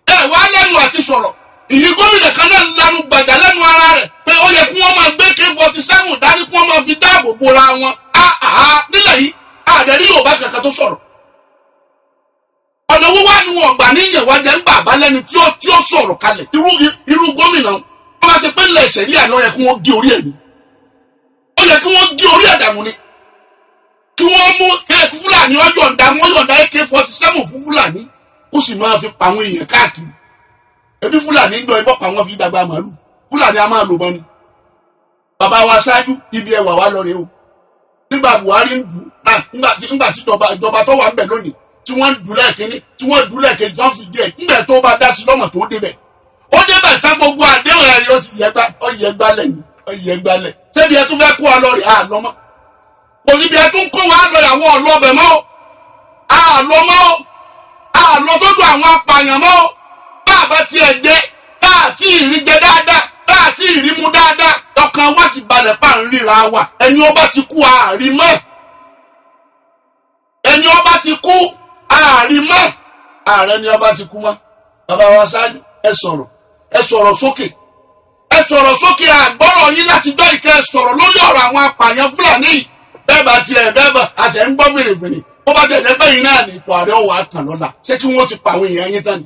Ẹ wá lẹ́nu àti sọ̀rọ̀. Ìyí gómìnà kan náà lanu gbàgà lẹ́nu ara rẹ̀ pé ó yẹ kí wọ́n máa gbé AK-47 dání kí wọ́n máa fi dáàbò bora wọn. Nílẹ̀ yìí, àdẹ̀rí Yorùbá kankan tó sọ̀rọ̀. Ọ̀nà wo wá ni wọn gbà ní ìyẹ̀wò ajẹ́ ń bà bá lẹ́ni tí ó sọ̀rọ̀ kalẹ̀? Irú gómìnà wọ́n bá ṣe pé ńlẹ̀ ìṣẹ̀rí àná yẹ kí wọ́n gé orí ẹ̀ ni. Ó Ó yẹ kí wọ́n gé orí ẹ̀dànù ni, kí wọ́n mú Fúlàní ọjọ́ ọ̀dà wọ́n yọ̀ǹda AK-47 fún Fúlàní ó sì máa fi pa àwọn èèyàn káàkiri. Ebi Fúlàní ń gbọ́ ibọ́ pa wọ́n fi dàgbà màálù, Fúlàní a máa lò mọ́ ni. Bàbá wa ṣáájú ibi ẹwà wa lọ rèé o. Nígbà Buhari ń dùn, nígbà tí ìjọba tó wà ń bẹ̀ lónìí tí wọ́n ń dùn lẹ́ẹ̀kínní tí wọ́n dùn lẹ́ẹ̀kejì wọ́n fi díẹ̀ nígbà tó bá dá sí lọ́mọ̀ tó débẹ̀. Ó débẹ̀ tán gbogbo àdéhùn ẹ̀rí ó ti yẹ gbálẹ̀ ni, ó yẹ gbálẹ̀. Ṣébi ẹ tún fẹ́ kó wa lọ rè àlọ́ mọ́. Kò níbi ẹ tún kó wa lọ ìyàwó ọlọ́bẹ̀ mọ́ o. Àlọ́ mọ́ o. Àlọ́ sọ́dọ̀ àwọn apààyàn mọ́ o. Bá a bá tiẹ̀ jẹ, bá a tí ì rí jẹ dáadáa, bá a tí ì rí mu dáadáa, ọkàn wa ti balẹ̀ pa ń ríra wa. Ẹni ọba ti kú àárí mọ́. Ẹni ọba ti kú àárí mọ́. Ààrẹ ni ọba ti kú mọ́. Bàbá wa ṣáájú, ẹ sọ̀rọ̀, ẹ sọ̀rọ̀ sókè. Ẹ sọ̀rọ̀ sókè, àgbọ̀rọ̀ yín láti gbọ́ ìkẹ́. Ẹ sọ̀rọ̀ lórí ọ̀rọ̀ àwọn apààyàn Fúlàní yìí. Bẹ́ẹ̀ bá tiẹ̀ bẹ́ẹ̀ bá àṣẹ ń gbọ́ fèrèfèrè. Bó bá tiẹ̀ jẹ́ pé yín náà ní ipò ààrẹ ọ̀wà kàn lọ́la, ṣé kí wọ́n ti pa àwọn èèyàn yín tán ni?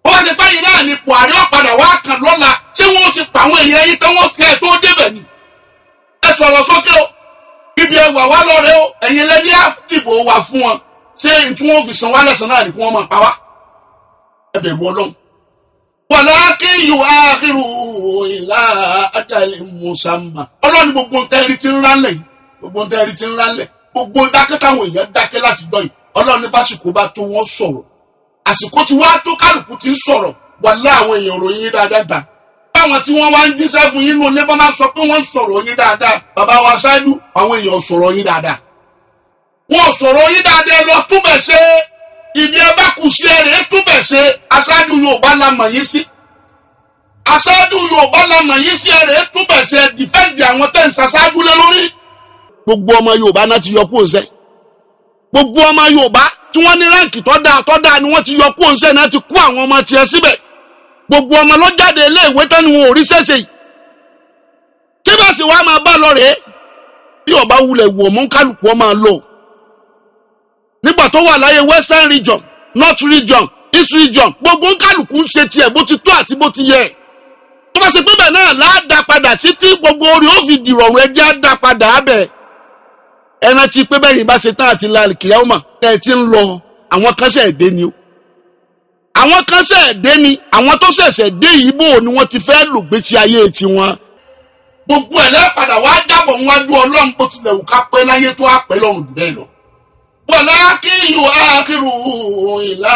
Bó bá ti pé yín náà ní ipò ààrẹ ọ̀padà wá kàn lọ́la, ṣé wọ́n ti pa àwọn èèyàn yín tán wọ́n kẹ́ ẹ̀ tó débẹ̀ ni? Ẹ sọ̀rọ̀ sókè o. Ibi ẹwà wá lọ́rẹ́ o. Ẹ̀yin lẹ́ni àdìbò wà fún wọn. Ṣé tí wọ́n fi san wá lẹ́sàn náà ni kí wọ́n máa pa wá? Ẹ bẹ̀rù Ọlọ́run. Walakin yu'akhiru ila ajalin musamma. Ọlọ́run ní gbogbo nǹkan ẹ̀rí ti ń ránlẹ̀ yìí, gbogbo nǹkan ẹ̀rí ti ń ránlẹ̀, gbogbo dákẹ́ táwọn èèyàn dákẹ́ láti gbọ́ yìí. Ọlọ́run ní básìkò bá tó wọ́n sọ̀rọ̀. Àsìkò tí wàá tó kálukú ti ń sọ̀rọ̀, wàlá àwọn èèyàn ròyìn yín dáadáa ta. Báwọn tí wọ́n wá ń jíṣẹ́ fún yín nínú ilé bá máa sọ pé wọ́n ń sọ̀rọ̀ yín dáadáa. Bàbá wa ṣáájú, àwọn èèyàn sọ̀rọ̀ yín dáadáa. Wọ́n sọ̀rọ̀ yín dáadáa, lọ túbẹ̀ ṣe. Ibi ẹ bá kù sí ẹrẹ̀ túbẹ̀ ṣe. Aṣáájú Yorùbá la mọ̀ yín sí. Aṣáájú Yorùbá la mọ̀ yín sí, ẹrẹ̀ túbẹ̀ ṣe, dìfẹ́ǹdì àwọn tẹ̀ ń ṣaṣáájú lé lórí. Gbogbo ọmọ Yorùbá náà ti yọ kúrò ńṣẹ́. Gbogbo ọmọ Yorùbá tí wọ́n ní ráǹkì tó dáa tó dáa ni wọ́n ti yọ kúrò ńṣẹ́ náà ti kó àwọn ọmọ tiẹ̀ síbẹ̀. Gbogbo ọmọ ló jáde iléèwé tán ni wọn ò rí ṣẹ̀ṣẹ̀ yìí. Tí bá sì wá máa bá lọ rèé, bí ọba wulẹ̀ wò mú kálukú ọmọ lọ. Nígbà tó wà láyé Western region, North region, East region, gbogbo kálukú ń ṣe tiẹ̀ bó ti tó àti bó ti yẹ. Tó bá ṣe pé bẹ́ẹ̀ náà láàdá padà sí tí gbogbo orí ó fi dìrọ̀rùn, ẹjẹ́ á dá padà á bẹ̀. Ẹ rántí pé bẹ́ẹ̀ yìí bá ṣe tán àti lálùkìyàwó tẹ́ ẹ ti ń lọ, àwọn kan ṣẹ̀ dé ni o. Àwọn kan ṣẹ̀ dé ni, àwọn tó ṣẹ̀ṣẹ̀ dé yìí bò ni wọ́n ti fẹ́ lò gbèsè ayé tiwọn. Gbogbo ẹ̀ lẹ́padà wá jábọ̀ níwájú Ọlọ́run, bó tilẹ̀ wù ká pẹ́ láyé tó á pẹ́ lọ́run jù bẹ́ẹ̀ lọ. Walakin yu'akhiru ila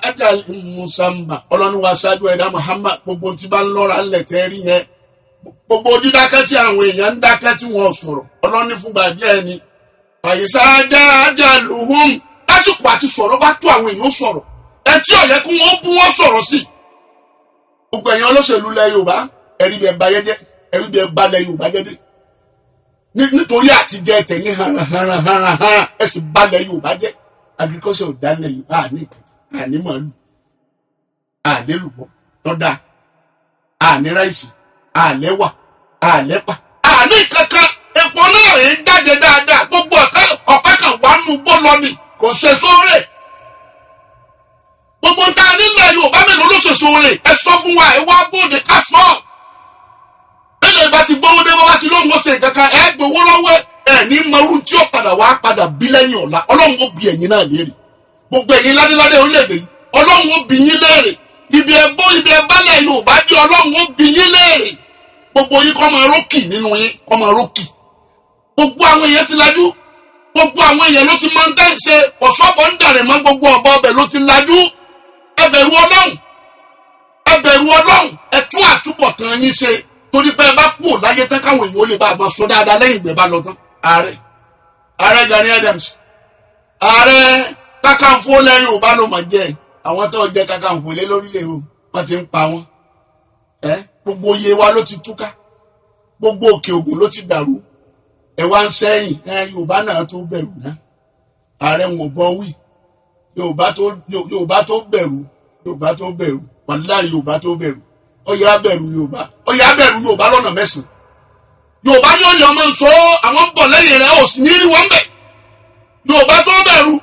ajalin musamma. Ọlọ́run wa ṣáájú ẹ̀dá Muhammad, gbogbo tí bá ń lọ́ra ńlẹ̀ tẹ́ rí yẹn. Gbogbo dídákẹ́ tí àwọn èèyàn ń dákẹ́ tí wọ́n sọ̀rọ̀. Ọlọ́run ní fúngbà díẹ̀ ni. Àyíṣà ajaluhum. Lásìkò àti sọ̀rọ̀ bá tó àwọn èèyàn sọ̀rọ̀. Ẹ tí ó yẹ kí wọ́n bú wọ́n sọ̀rọ̀ sí. Gbogbo ẹ̀yin olóṣèlú lẹ Yorùbá, ẹ̀rí bí ẹ bá yẹ́jẹ́, ẹ̀rí bí ẹ bá lẹ Yorùbá jẹ́ dé. Nítorí àtijọ́ tẹ̀yìn hàn ẹ sì balẹ̀ Yorùbá jẹ́. Agriculture ò dálẹ̀ Yorùbá, àní àní màálù, àní lùbọ́ tọ́da, àní ráìsì, àlẹ́wà, àlẹ́pà, àní kankan. Epo náà ń jáde dáadáa, gbogbo ọ̀pẹ kan wà nù gbó lọ ni kò ṣe sóore. Gbogbo nta nílẹ̀ Yorùbá mélòó ló ṣe sóore? Ẹ sọ fún wa, ẹ wá bóde ká sọ. Bẹ́ẹ̀ bá ti gbowó dé, bá bá ti lóun ó ṣe kankan, ẹ gbowó lọ́wọ́ ẹ ní mọ̀rún tí ó padà wá padà bí lẹ́yìn ọ̀la. Ọlọ́run ó bi ẹ̀yin náà léèrè. Gbogbo ẹ̀yin ládéládé orílẹ̀-èdè yìí, Ọlọ́run ó bi yín léèrè. Ibi ẹ̀bọ́ ibi ẹ̀bálẹ̀ Yorùbá dé, Ọlọ́run ó bi yín léèrè. Gbogbo yín kọ́ máa rókì nínú yín, kọ́ máa rókì. Gbogbo àwọn èèyàn ti lajú. Gbogbo àwọn èèyàn ló ti máa ń tẹ́ ṣe ọ̀ṣọ́bọ̀ ń dàrẹ̀ mọ́, gbogbo ọ̀bọ ọbẹ̀ ló ti lajú. Ẹ bẹ̀rù Ọlọ́run, ẹ bẹ̀rù Ọlọ́run, ẹ tún àtúbọ̀tán yín ṣe. Torí pé ẹ bá kú ò láyé tán káwọn èèyàn ó lè bá a máa sọ dáadáa lẹ́yìn ìgbẹ́ bá lọ tán. Ààrẹ Gani Adams, Ààrẹ Kakanfò lẹ́yìn Yorùbá ló máa jẹ́. Àwọn tó jẹ́ Kakanfò lé lórílẹ̀ o, wọ́n ti ń pa wọ́n. Ẹ gbogbo iye wa ló ti túká, gbogbo òkè ògùn ló ti dàrú. Ẹ wá ń sẹ́yìn, ẹ Yorùbá náà tó bẹ̀rù náà. Ààrẹ wọn bọ wí, Yorùbá tó bẹ̀rù, Yorùbá tó bẹ̀rù, wàláhì Yorùbá tó bẹ̀rù. Ó yá bẹ̀rù Yorùbá, ó yá bẹ̀rù Yorùbá lọ́nà mẹ́sàn-án. Yorùbá ní òní ọmọ nsọ àwọn ń bọ̀ lẹ́yìn rẹ̀, ó sì ní rí wọn bẹ̀. Yorùbá tó bẹ̀rù,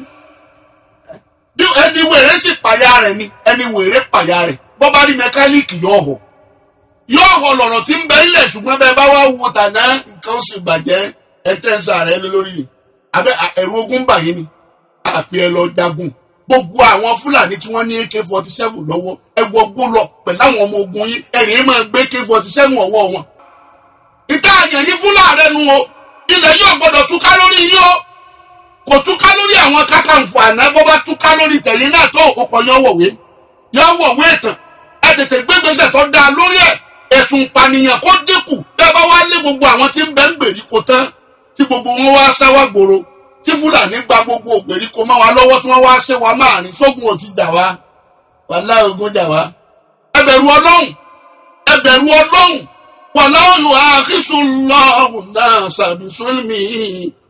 ẹni wèrè sì pàyà rẹ̀ ni, ẹni wèrè pàyà rẹ̀. Bọ́ bá rí mẹkáníìkì yọ ọ̀họ̀, Yóò họ lọ̀rọ̀ tí ń bẹ ilẹ̀, ṣùgbọ́n bẹ́ẹ̀ bá wá wo tàná nǹkan ó sì bàjẹ́. Ẹ tẹ́ ń sàrẹ́ lé lórí ni abẹ́ ẹ̀rù ogun bà yín ni. Àpè ẹ lọ jagun. Gbogbo àwọn Fúlàní tí wọ́n ní AK-47 lọ́wọ́, ẹ wọgbó lọ pẹ̀lú àwọn ọmọ ogun yín, ẹ̀rìn máa gbé AK-47 ọwọ́ wọn. Ìta àyàn yín Fúlàní nu o, ilẹ̀ yóò gbọ́dọ̀ túká lórí yín o. Kò túká lórí àwọn kákàǹfò àná, bó bá túká lórí tẹ̀yìn náà tó ọkọ̀ yọ wọ̀wé ìtàn. Ẹ tètè gbégbèsè tó dáa lórí ẹ̀. Ẹ̀sùn ìpànìyàn kó dínkù. Bẹ́ẹ̀ bá wá lé gbogbo àwọn tí ń bẹ ń gbèríko tán, tí gbogbo wọn wá sáwá gbòòrò, tí Fúlàní gba gbogbo ògbèríko mọ́ wa lọ́wọ́, tí wọ́n wá ṣe wa máàrin, sógun ò ti jà wá, wàláhì ogun jà wá. Ẹ bẹ̀rù Ọlọ́run, ẹ bẹ̀rù Ọlọ́run. Wàláhì àkísùn náà sàbísùlmì.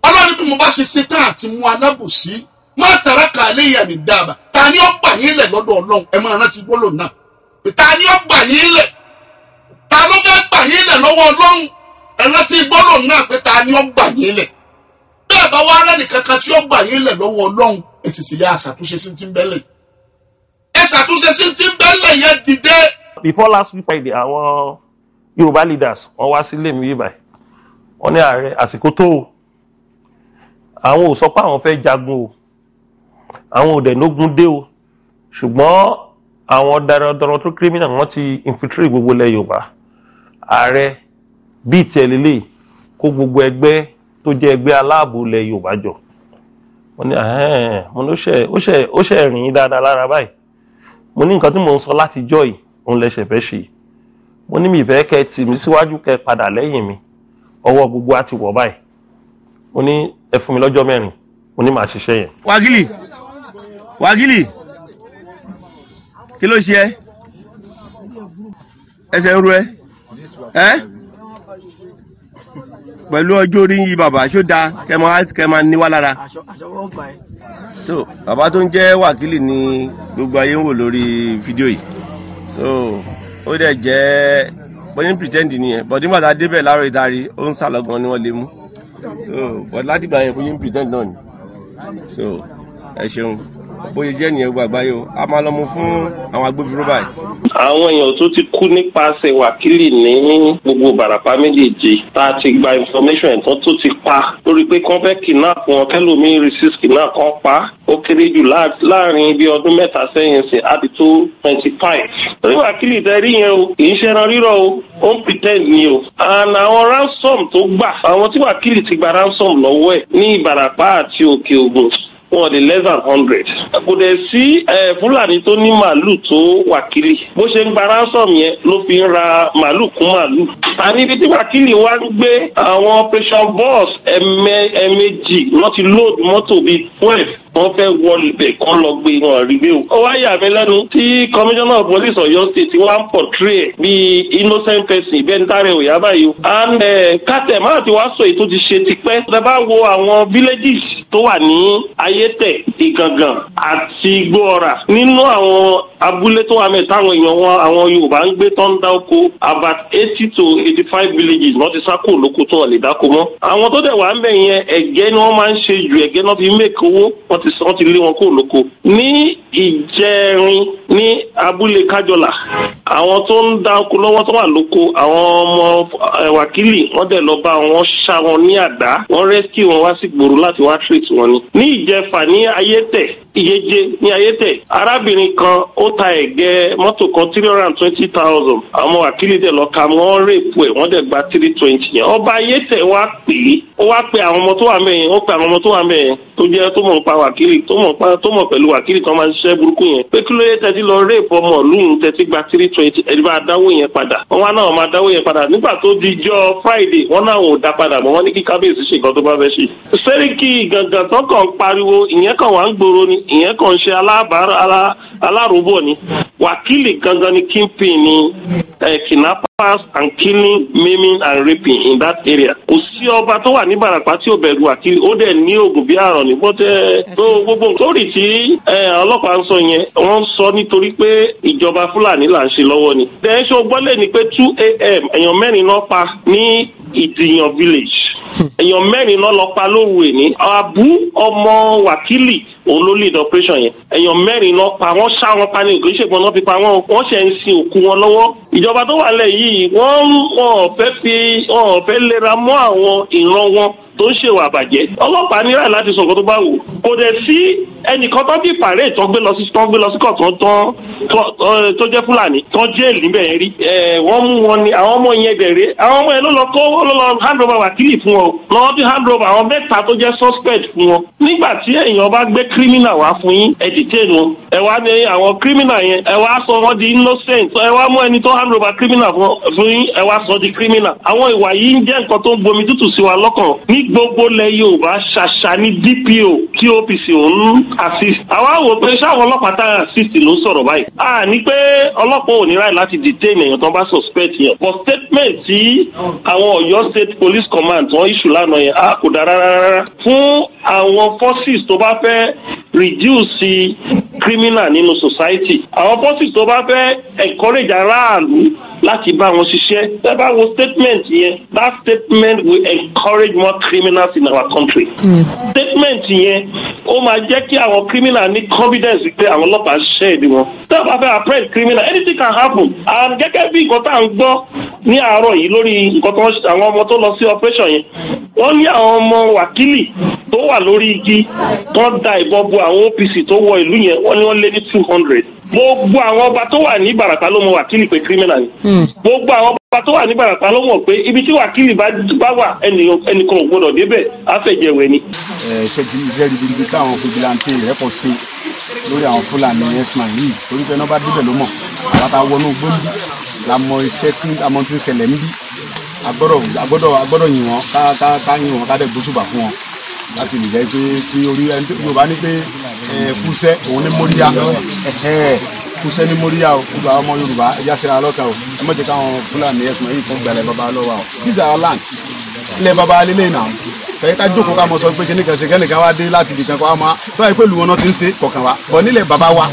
Ọlọ́run bí mo bá ṣe ṣe tán àti mú alábòsí, má tàrà kàlẹ́ ìyá mi dáàbà. Ta ni ó gbà yín lẹ̀ lọ́dọ̀ Ọlọ́run? Ẹ máa rántí gbólóhùn náà. Ta ni ó gbà yín lẹ̀? Ta ló fẹ́ gbà yín lẹ̀ lọ́wọ́ Ọlọ́run? Ẹ rántí gbólóhùn náà pé ta ni ó gbà yín lẹ̀? Bẹ́ẹ̀ bá wá rẹ́ nìkankan tí ó gbà yín lẹ̀ lọ́wọ́ Ọlọ́run, ẹ sì sì yá àṣàtúnṣe sí ti ń bẹ́lẹ̀. Ẹ ṣàtúnṣe sí ti ń bẹ́lẹ̀ yẹn dìde. Before last week Friday, àwọn Yorùbá leaders wọ́n wá sílé mi báyìí. Wọ́n ní ààrẹ àsìkò tó o. Àwọn ò sọ pé àwọn fẹ́ jagun o. Àwọn ò dẹ̀ nógun dé o. Ṣùgbọ́n àwọn darandaran tó criminal wọ́n ti infiltrate gbogbo ilẹ̀ Yorùbá. Ààrẹ bíi tiẹ̀ lélẹ̀ kó gbogbo ẹgbẹ́ tó jẹ́ ẹgbẹ́ aláàbò ilẹ̀ Yorùbá jọ. Wọ́n ní mo ní ó ṣe rìn dáadáa lára báyìí. Mo ní nǹkan tí mò ń sọ láti jọ́ yìí òun lẹ́sẹ̀ fẹ́ ṣe. Mo ní mi fẹ́ kẹ́ tì mí síwájú kẹ́ padà lẹ́yìn mi. Ọwọ́ gbogbo á ti wọ̀ báyìí. Mo ní ẹ fún mi lọ́jọ́ mẹ́rin. Mo ní màá ṣiṣẹ́ yẹn. Wágìlì, Wágìlì, kí ló ṣe ẹ́? Ẹsẹ̀ ń ro ẹ́? Ẹ́? Pẹ̀lú ọjọ́ orí yìí bàbá, ṣó dáa kẹ́ máa ní wá lára. So bàbá tó ń jẹ́ Wákìlì ni gbogbo ayé ń wò lórí fídíò yìí. So ó dẹ̀ jẹ́ bóyá ń pretend nìyẹn, but nígbà tá a débẹ̀ láàárọ̀ ìdarí, ó ń sálọ gan ni wọ́n lè mú. So but látìgbà yẹn bóyá ń pretend náà ni. So ẹ ṣeun, bóyá jẹ́ nìyẹn gbogbo àgbáyé o, a máa lọ mú fún àwọn agbófinró báyìí. Àwọn èèyàn tó ti kú nípasẹ̀ Wákìlì ní gbogbo Ìbàràpá méjèèjì tá a ti gba information ẹ̀tàn tó ti pa lórí pé kán fẹ́ kidnap wọn, kẹlòmíín resist kidnap kan pa ó kéré jù láàrin bí ọdún mẹ́ta sẹ́yìn sí á ti tó 25. Torí Wákìlì tẹ rí yẹn o, kì í ṣe ẹran rírọ̀ o, ó ń pretend ni o. And àwọn ransom tó gbà, àwọn tí Wákìlì ti gba ransom lọ́wọ́ ẹ̀ ní Ìbàràpá àti Òkè Ògùn, wọn di less than 100. Kò dẹ̀ sí Fúlàní tó ní màálù tó Wákìlì. Bó ṣe ń gba ransom yẹn ló fi ń ra màálù kún màálù. Àní ibi tí Wákìlì wá ń gbé àwọn operation bus ẹ̀ẹ̀mejì wọ́n ti load mọ́tò bíi 12 wọ́n fẹ́ wọlé bẹ̀ kán lọ gbé wọn rí gbé o. Ó wá yà mí lẹ́nu tí commissioner of police Ọ̀yọ́ state wá ń portray bíi innocent person bẹ́ẹ̀ ní tààrẹ òyà báyìí o. And kátẹ̀ máa ti wá sọ èyí tó ti ṣe tipẹ́. Tẹ bá wo àwọn villages tó wà ní Ayétẹ̀, Ìgàngàn àti Igbóọrà nínú àwọn abúlé tó wà mẹ́ táwọn èèyàn wọn àwọn Yorùbá ń gbé tó ń dá oko, about 80 to 85 villages wọ́n ti sá kúrò lóko tó wọ́n lè dáko mọ́. Àwọn tó dẹ̀ wà ń bẹ̀ yẹn ẹ̀gẹ́ ni wọ́n máa ń ṣe jù, ẹ̀gẹ́ náà fi make owó, wọ́n ti lé wọn kúrò lóko. Ní Ìjẹrin ní abúlé Kájọlà, àwọn tó ń dá oko lọ́wọ́ tó wà lóko, àwọn ọmọ Wákìlì wọ́n dẹ̀ lọ bá wọn ṣá wọn ní àdá, wọ́n rescue wọn wá sí gbòòrò láti wá treat wọn ni. Ní Ìjẹfà ní Ayétẹ̀, Ìyéje ní Ayétẹ̀, arábìnrin kan ó ta ẹ̀gẹ́ mọ́tò kan 320,000, àwọn Wákìlì dẹ̀ lọ ka wọ́n rèpù ẹ̀, wọ́n dẹ̀ gba 320 yẹn. Ọba Ayétẹ̀ wá pè é, ó wá pe àwọn ọmọ tó wà mẹ́yìn, ó pe àwọn ọmọ tó wà mẹ́yìn tó jẹ́ tó mọ̀ nípa Wákìlì, tó mọ̀ pẹ̀lú Wákìlì tó máa ń ṣiṣẹ́ burúkú yẹn, pé kí ló yẹ tẹ́tí lọ rèpù ọmọ ìlú tẹ́tí gba 320, ẹni bá dáwó yẹn padà. Wọ́n wá náà máa dáwó yẹn padà. Nígbà tó di jọ́ Friday, wọ́n náà ò dá padà mọ́, wọ́n ní kí kábíyèsí ṣe nǹkan tó bá fẹ́ ṣe. Sẹ́ríkì Gàngàn tó kàn ń pariwo, ìyẹn kàn wá ń gbòòrò ni, ìyẹn kàn ń ṣe aláròbọ̀ ni. Wákìlì gangan ni kingpin ni kidnappers and killing, maiming and raping in that area. Kò sí ọba tó wà ní Ìbàràpá tí ò bẹ̀rù Wákìlì, ó dẹ̀ ní oògùn bí àrùn ní bọ́tẹ́ tó gbogbo sórí tí ọlọ́pàá ń sọ yẹn, wọ́n ń sọ nítorí pé ìjọba Fúlàní là ń ṣe lọ́wọ́ ni. Dẹ̀ ṣe o gbọ́lẹ̀ ni pé 2 a.m. èèyàn mẹ́rin náà pa ní Ìdìyàn village. Èèyàn mẹ́rin náà lọ pa lóru èní. Àbú ọmọ Wákìlì Òun ló lead operation yẹn. Èèyàn 4 lọ pa wọ́n, ṣá wọn pa ní òkè ìṣègùn náà fi pa wọ́n, wọ́n ṣe ń sin òkú wọn lọ́wọ́. Ìjọba tó wà lẹ̀ yìí wọ́n fẹ́ lera mọ́ àwọn ìran wọn tó ń ṣèwà àbàjẹ́. Ọlọ́pàá ní ráì láti sọ nǹkan tó bá wù. Kò dẹ̀ sí ẹnìkan tó bí pàrẹ́ tó gbé lọ sí kọ̀ọ̀kan tó jẹ́ Fúlàní tó jẹ́ẹ̀lì níbẹ̀ yẹn rí. Wọ́n mú wọn ni àwọn ọmọ yẹn dẹ̀rẹ́. Àwọn ọmọ yẹn ló lọ kó ló lọ hand over wákìlì fún wọn. Lọ́wọ́ bí hand over àwọn 3 tó jẹ́ suspect fún wọn. Nígbà tí èèyàn bá gbé criminal wá fún yín, ẹ detain wọn. Ẹ wá ní àwọn criminal yẹn, ẹ wá sọ wọn di innocent. Ẹ wá mú ẹni tó hand over criminal fún yín, ẹ wá sọ di criminal. Àwọn ìwà yìí ń jẹ́ nǹkan tó ń bomi tútù sí wa lọ́kàn. Ní gbogbo ilẹ̀ Yorùbá ṣàṣà ní DPO tí OPC òun assist. Àwa wò pé ṣáwọn ọlọ́pàá tá assist ló sọ̀rọ̀ báyìí. A ní pé ọlọ́pàá ò ní ráì láti detain èèyàn tó bá suspect yẹn. But statement tí àwọn Ọ̀yọ́ State Police Command wọ́n issue lánàá yẹn, a kò dára rárá. Fún àwọn forces tó bá fẹ́ reduce criminal nínú society, àwọn forces tó bá fẹ́ encourage aráàlú láti bá wọn ṣiṣẹ́. Tẹ́ bá wo statement yẹn, that statement will encourage more criminals in our country. Statement yẹn ó máa jẹ́ kí àwọn criminal ní confidence pé àwọn ọlọ́pàá ṣe é di wọn. Tẹ́ bá fẹ́ apprehend criminal, anything can happen. And gẹ́gẹ́ bí nǹkan tá à ń gbọ́ ní àárọ̀ yìí lórí nǹkan tó àwọn ọmọ tó lọ sí operation yẹn, wọ́n ní àwọn ọmọ wákìlì tó wà lórí igi tó ń da ìbọn bo àwọn OPC tó wọ ìlú yẹn, wọ́n ní wọ́n lé ní 200. Gbogbo àwọn ọba tó wà ní Ìbàràpá ló mọ wákìlì pé criminal ni. Gbogbo àwọn ọba tó wà ní Ìbàràpá ló mọ̀ pé ibi tí wákìlì bá wà ẹnìkan ò gbọdọ̀ débẹ̀, á fẹ̀jẹ̀wẹ̀ ni. Iṣẹ́ ribiribi táwọn fìjìláńtì rẹ̀ pọ̀ sí lórí àwọn Fúlàní herdsmen yìí, torí pé iná bá débẹ̀ ló mọ̀. Àwọn tá a wọnú gbòǹdì la mọ iṣẹ́ tí a mọ tí ń ṣẹlẹ̀ ń bí. A gbọ́dọ̀ yìn wọ́n, ká yìn wọ́n, ká dẹ̀ gbósùbà fún wọn láti lè jẹ́ pé kí orí ẹni tó Yorùbá ní pé kúṣẹ́ òun ní móríyá, kúṣẹ́ ní móríyá o. Gbogbo àwọn ọmọ Yorùbá ẹja ṣe ara lọ́kàn o, ẹ má jẹ́ káwọn Fúlàní herdsmen yìí kó gbalẹ̀ baba lọ́wọ́ o. This is our land, ilẹ̀ baba lélẹ̀ náà. Kẹ́kẹ́ ká jókòó ká mọ sọ pé kíníkan ṣe kẹ́nìkan wá dé láti ibìkan kó wá máa tó wáyé pé ìlú wọn náà ti ń ṣe kọ̀ọ̀kan wa bọ̀ nílẹ̀ baba wa,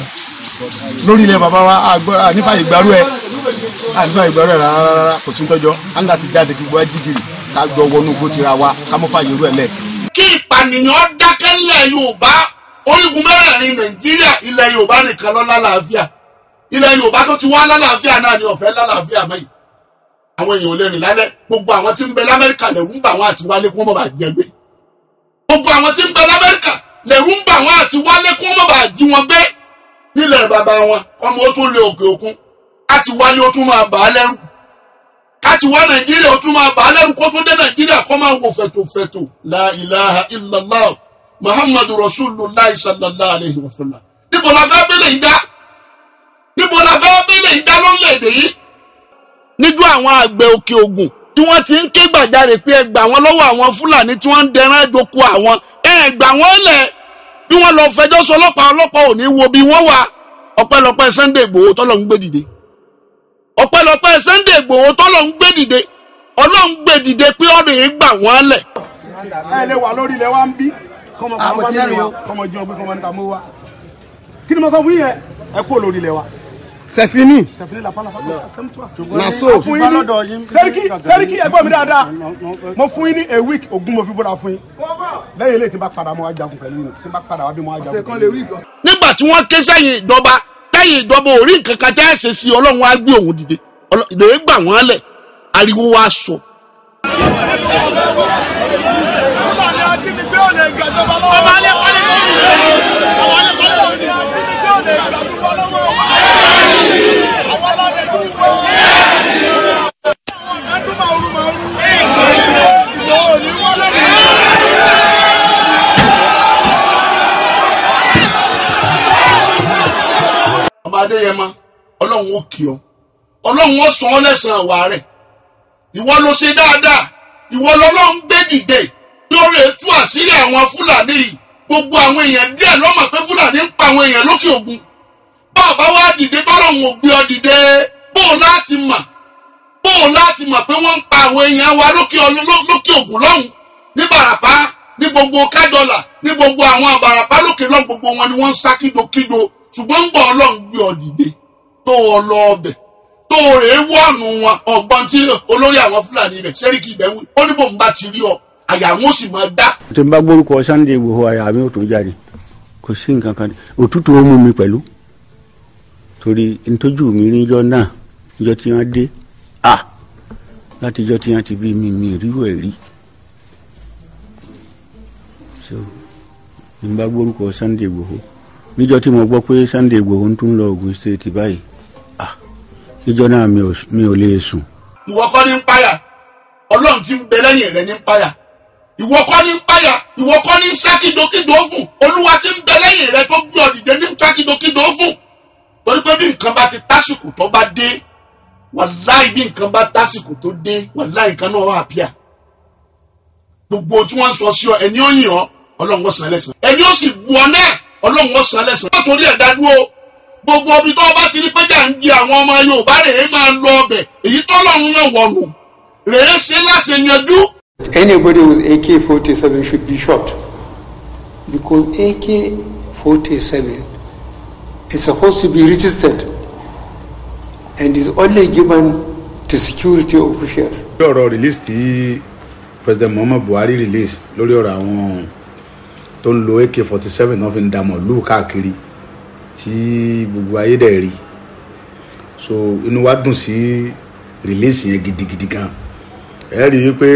lórí ilẹ̀ baba wa nípa ìgbárú ẹ̀ rárá kò sí tọ́jọ́. Á ń láti jáde kí gbogbo ajígìrì ká gbọ́ wọnú igbó tira wa ká mọ́ fàyè irú ẹ̀ lẹ̀. Kí ìpànìyàn dákẹ́ ńlẹ̀ Yorùbá, orígun mẹ́rẹ̀ẹ̀rin Nàìjíríà, ilẹ̀ Yorùbá nìkan ló lálàáfíà. Ilẹ̀ Yorùbá tó ti wá lálàáfíà náà ni ọ̀fẹ́ lálàáfíà mọ́ yìí. Àwọn èèyàn ò lè rìn lálẹ́. Gbogbo àwọn tí ń bẹ l'Amẹ́ríkà lẹ̀rù ń bà wọ́n àti wálé kí wọ́n má bàa jẹ gbé. Gbogbo àwọn tí ń bẹ l'Amẹ́ríkà lẹ̀rù ń bà wọ́n àti wálé kí wọ́n má bàa jí wọn gbé. Nílẹ̀ bàbá wọn, ọmọ ó tún lé òkè òkun. Láti wálé ó tún máa bà á lẹ́rù. Láti wá Nàìjíríà ó tún máa bà á lẹ́rù, kó tún dé Nàìjíríà kó máa wò fẹ̀tòfẹ̀tò. La ilaha illallah Muhammadu Rasulullah sallallahu alayhi wa sallam. Níbo la fẹ́ bẹ́lẹ̀ yìí dá? Níbo la fẹ́ bẹ́lẹ̀ yìí dá lórílẹ̀-èdè yìí? Níjú àwọn àgbẹ̀ òkè ògùn tí wọ́n ti ń ké gbàjarè pé ẹ gbà wọ́n lọ́wọ́ àwọn Fúlàní tí wọ́n ń dẹran ẹjọ́kọ àwọn, ẹ gbà wọ́n lẹ̀. Bí wọ́n lọ fẹjọ́ sọ ọlọ́pàá, ọlọ́pàá ò ní wo bí wọ́n wà. Ọpẹ́lọpẹ́ Sunday Igboho tọ́lọ̀ ń gbé dìde. Ọpẹ́lọpẹ́ Sunday Igboho tọ́lọ̀ ń gbé dìde. Ọlọ́run gbé dìde pé ọ̀rọ̀ yìí gbà wọ́n lẹ̀. Ẹ lè wà lórí ilẹ̀ wa ń bí kọ́mọ kọ́mọ jí ọgbẹ́ kọ́mọ níta mú wa. Kí ni mo sọ fún yín yẹn? Ẹ kúrò lórí ilẹ̀ wa. Sẹfini. Na so. Sẹ́ríkì ẹgbọ́n mi dáadáa. Mo fún yín ní a week, ogún mo fi bọ́ra fún yín. Lẹ́yìn eléyìí tí n bá padà mo wá jagun pẹ̀lú yín. Tí n bá padà wá bí mo wá jagun pẹ̀lú yín. Nígbà tí wọ́n ké sẹ́yìn ìjọba, tẹ́yìn ìjọba ò rí nǹkan kan tẹ́ ẹ̀ ṣe sí, Ọlọ́run á gbé òun dìde. Ìdòwe gbà wọ́n lẹ̀, ariwo wa sọ. Ọmọ Adéyẹmọ, Ọlọ́run ó kí ọ, Ọlọ́run ó san ọ́ lẹ́san àwa rẹ̀. Ìwọ ló ṣe dáadáa, ìwọ lọ́lọ́run gbé dìde lórí tú àṣírí àwọn Fúlàní yìí. Gbogbo àwọn èèyàn díẹ̀ ló mọ̀ pé Fúlàní ń pa àwọn èèyàn lókè ògùn. Bàbá wa dìde tọ́lọ́run ò gbé ọ dìde, bó o láti mọ̀, bó o láti mọ̀ pé wọ́n ń pa àwọn èèyàn wa lókè ògùn lọ́hùn, ní Bàràpá, ní gbogbo Kájọlà, ní gbogbo àwọn Àbàràpá lókè lọ́hùn, gbogbo wọn ni wọ́n ń sá kíjokíjo. Ṣùgbọ́n ń bọ̀ Ọlọ́run gbé ọ dìde tó o lọ ọbẹ̀ tó o rèé wọ́ọ̀nù wọn. Ọ̀gbọ́n tí olórí àwọn Fúlàní rẹ̀ Sẹ́ríkì Ìbẹ̀wò ó ní bòun bá ti rí ọ, àyà wọn sì máa dá. Tí n bá gbórúkọ Sunday Igboho, àyà mi ò tún jáde. Kò sí nǹkan kan, òtútù ó mú mi pẹ̀lú, torí ntójú mi níjọ́ náà, níjọ́ tí wọ́n dé, látijọ́ tí wọ́n ti bí mi, mi rírò ẹ̀ rí. So n bá gbórúkọ Sunday Igboho níjọ́ tí mo gbọ́ pé Sunday Igboho ń tún lọ Ogun State báyìí, níjọ́ náà mi ò lè sùn. Ìwọ kọ́ ní ń páyà, Ọlọ́run tí ń bẹ lẹ́yìn rẹ ní ń páyà. Ìwọ kọ́ ní ń páyà, ìwọ kọ́ ní ń sá kíjokíjo fún. Olúwa tí ń bẹ lẹ́yìn rẹ tó gbé ọ dìde ní ń sá kíjokíjo fún. Torí pé bí nǹkan bá ti tásìkò tó bá dé, wàláì, bí nǹkan bá tásìkò tó dé, wàláì, nǹkan náà wà píà. Gbogbo tí wọ́n ń sọ sí ọ, ẹni ó yìn ọ́, Ọlọ́run ó san lẹ́san. Ẹni ó sì bu ọ náà, Ọlọ́run ó san lẹ́san. Wọ́n torí ẹ̀ dá dúró. Gbogbo ibi tó bá ti rí pé jà ń di àwọn ọmọ Yorùbá rèé máa lọ ọbẹ̀, èyí tọ́lọ́run náà wọ̀nù rèé ṣe láṣẹ yanjú. Anybody with AK-47 should be shot, because AK-47 is supposed to be registered and is only given to security officials. Lórí ọ̀rọ̀ release tí President Muhammadu Buhari release lórí ọ̀rọ̀ àwọn tó ń lo AK-47 náà fi ń da màlúù káàkiri, tí gbogbo ayé dẹ̀ rí, so inú wa dùn sí release yẹn gidigidi gan. Ẹ rí i pé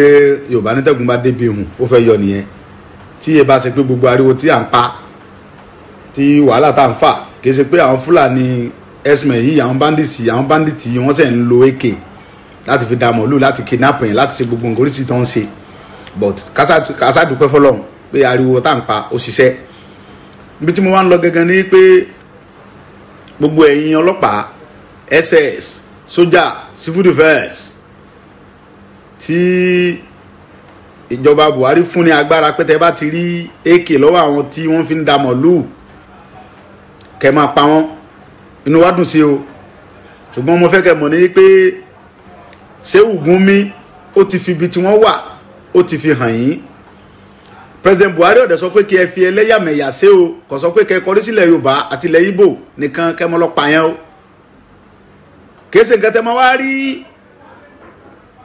Yorùbá nítẹ̀gùn bá débi ihùn, ó fẹ́ yọ nìyẹn. Tí ẹ bá ṣe pé gbogbo ariwo tí à ń pa, tí wàhálà tá à ń fà, kì í ṣe pé àwọn Fúlàní herdsmen yìí, àwọn bandits yìí, wọ́n sì ń lo AK láti fi da màlúù, láti kidnap yẹn, láti ṣe gbogbo nǹkan oríṣiríṣi tó ń ṣe. But kásá dúpẹ́ fọlọ́run pé ariwo tá à ń pa, ó ṣiṣẹ́. Ibi tí mo wá ń lọ gangan ni pé gbogbo ẹ̀yin ọlọ́pàá, SS, sójà, civil defence tí ìjọba Buhari fún ní agbára pé tẹ́ bá ti rí AK lọ́wọ́ àwọn tí wọ́n fi ń da màlúù, kẹ́ máa pa wọ́n, inú wa dùn sí o. Ṣùgbọ́n mo fẹ́ kẹ́ mọ̀ ní pé Shehu Gumi ó ti fi ibi tí wọ́n wà, ó ti fi hàn yín. President Buhari ọ̀dẹ̀ sọ pé kí ẹ fi ẹlẹ́yàmẹ̀yà ṣe o. Kò sọ pé kẹ́ ẹ kọrí sílẹ̀ Yorùbá àti ilẹ̀ Ìgbò nìkan kẹ́ mọ́ lọ pa yẹn o. Kìí ṣe nǹkan tẹ́ máa wá rí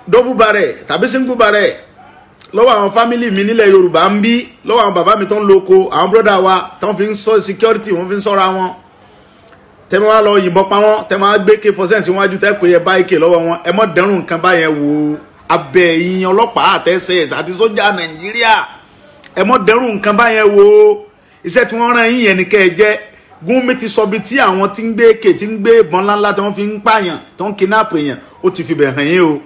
double barrel tàbí single barrel lọ́wọ́ àwọn family mi nílẹ̀ Yorùbá ń bí, lọ́wọ́ àwọn bàbá mi tó ń loko, àwọn brother wa tó ń fi ń sọ security, wọ́n fi ń sọ́ra wọn, tẹ́ máa lọ yìnbọn pa wọ́n, tẹ́ máa gbé AK-47 síwájú, tẹ́ pé ẹ bá AK lọ́wọ́ wọn. Ẹ mọ́ dẹ́rùn nǹkan báyẹn wò. Abẹ́ yín, ọlọ́pàá àtẹ́sẹ̀ àti sójà Nàìjíríà, ẹ mọ́ dẹ́rùn nǹkan báyẹn wò. Iṣẹ́ tí wọ́n rán yín yẹn ni kẹ́ ẹ jẹ́. Gúnmi ti sọ bí tí àwọn tí ń gbé AK, tí ń gbé ìbọn ńláńlá tí wọ́n fi ń pààyàn, tí wọ́n ń kidnap èèyàn, ó ti fi bẹ̀ hàn yín o.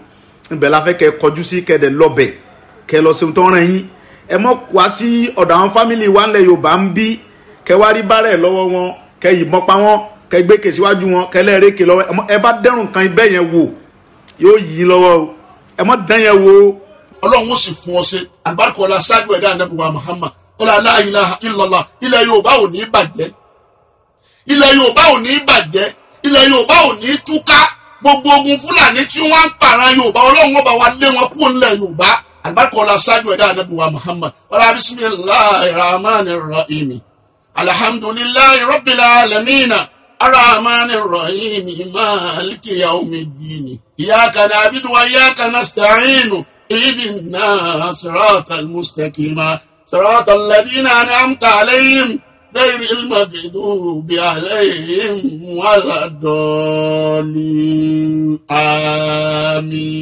Ibẹ̀ la fẹ́ kẹ́ ẹ kọjú sí, kẹ́ ẹ dẹ̀ lọ́bẹ̀, kẹ́ ẹ lọ sí ohun tó ń rán yín. Ẹ mọ́ wá sí ọ̀dọ̀ àwọn family wa ńlẹ̀ Yorùbá ń bí, kẹ́ wá rí bárẹ̀ lọ́wọ́ wọn, kẹ́ yìnbọn pa wọ́n, kẹ́ gbé kè síwájú wọn, kẹ́ lẹ́ẹ̀rẹ́kè lọ́wọ́. Ẹ bá dẹ́rùn kan ibẹ̀ yẹn wò, yóò yí lọ́wọ́ o. Ẹ mọ́ dán yẹn wò. Ọlọ́run ó sì fún ọ ṣe. Àlùbáríkà ọlá ṣáájú ẹ̀dá Ànábì wa Muhammad, ọlá la ilaha illallah. Ilẹ̀ Yorùbá ò ní bàjẹ́, ilẹ̀ Yorùbá ò ní bàjẹ́, ilẹ̀ Yorùbá ò ní túká. Gbogbo ogun Fúlàní tí wọ́n ń pààrọ̀ Yorùbá, Ọlọ́run ọba wa lé wọn kúrò nílẹ̀ Yorùbá. Àlùbáríkà ọlá ṣáájú ẹ̀dá Ànábì wa Muhammad, ọlá bismillahir rahmanir rahim, alhamdulillahi rabbil alamina, arrahmanir rahim, maliki yawmiddin, iyyaka na'budu wa iyyaka nasta'inu, ihdina siratal mustaqima, siratal ladina an'amta alayhim, غير المغضوب عليهم ولا الضالين، آمين.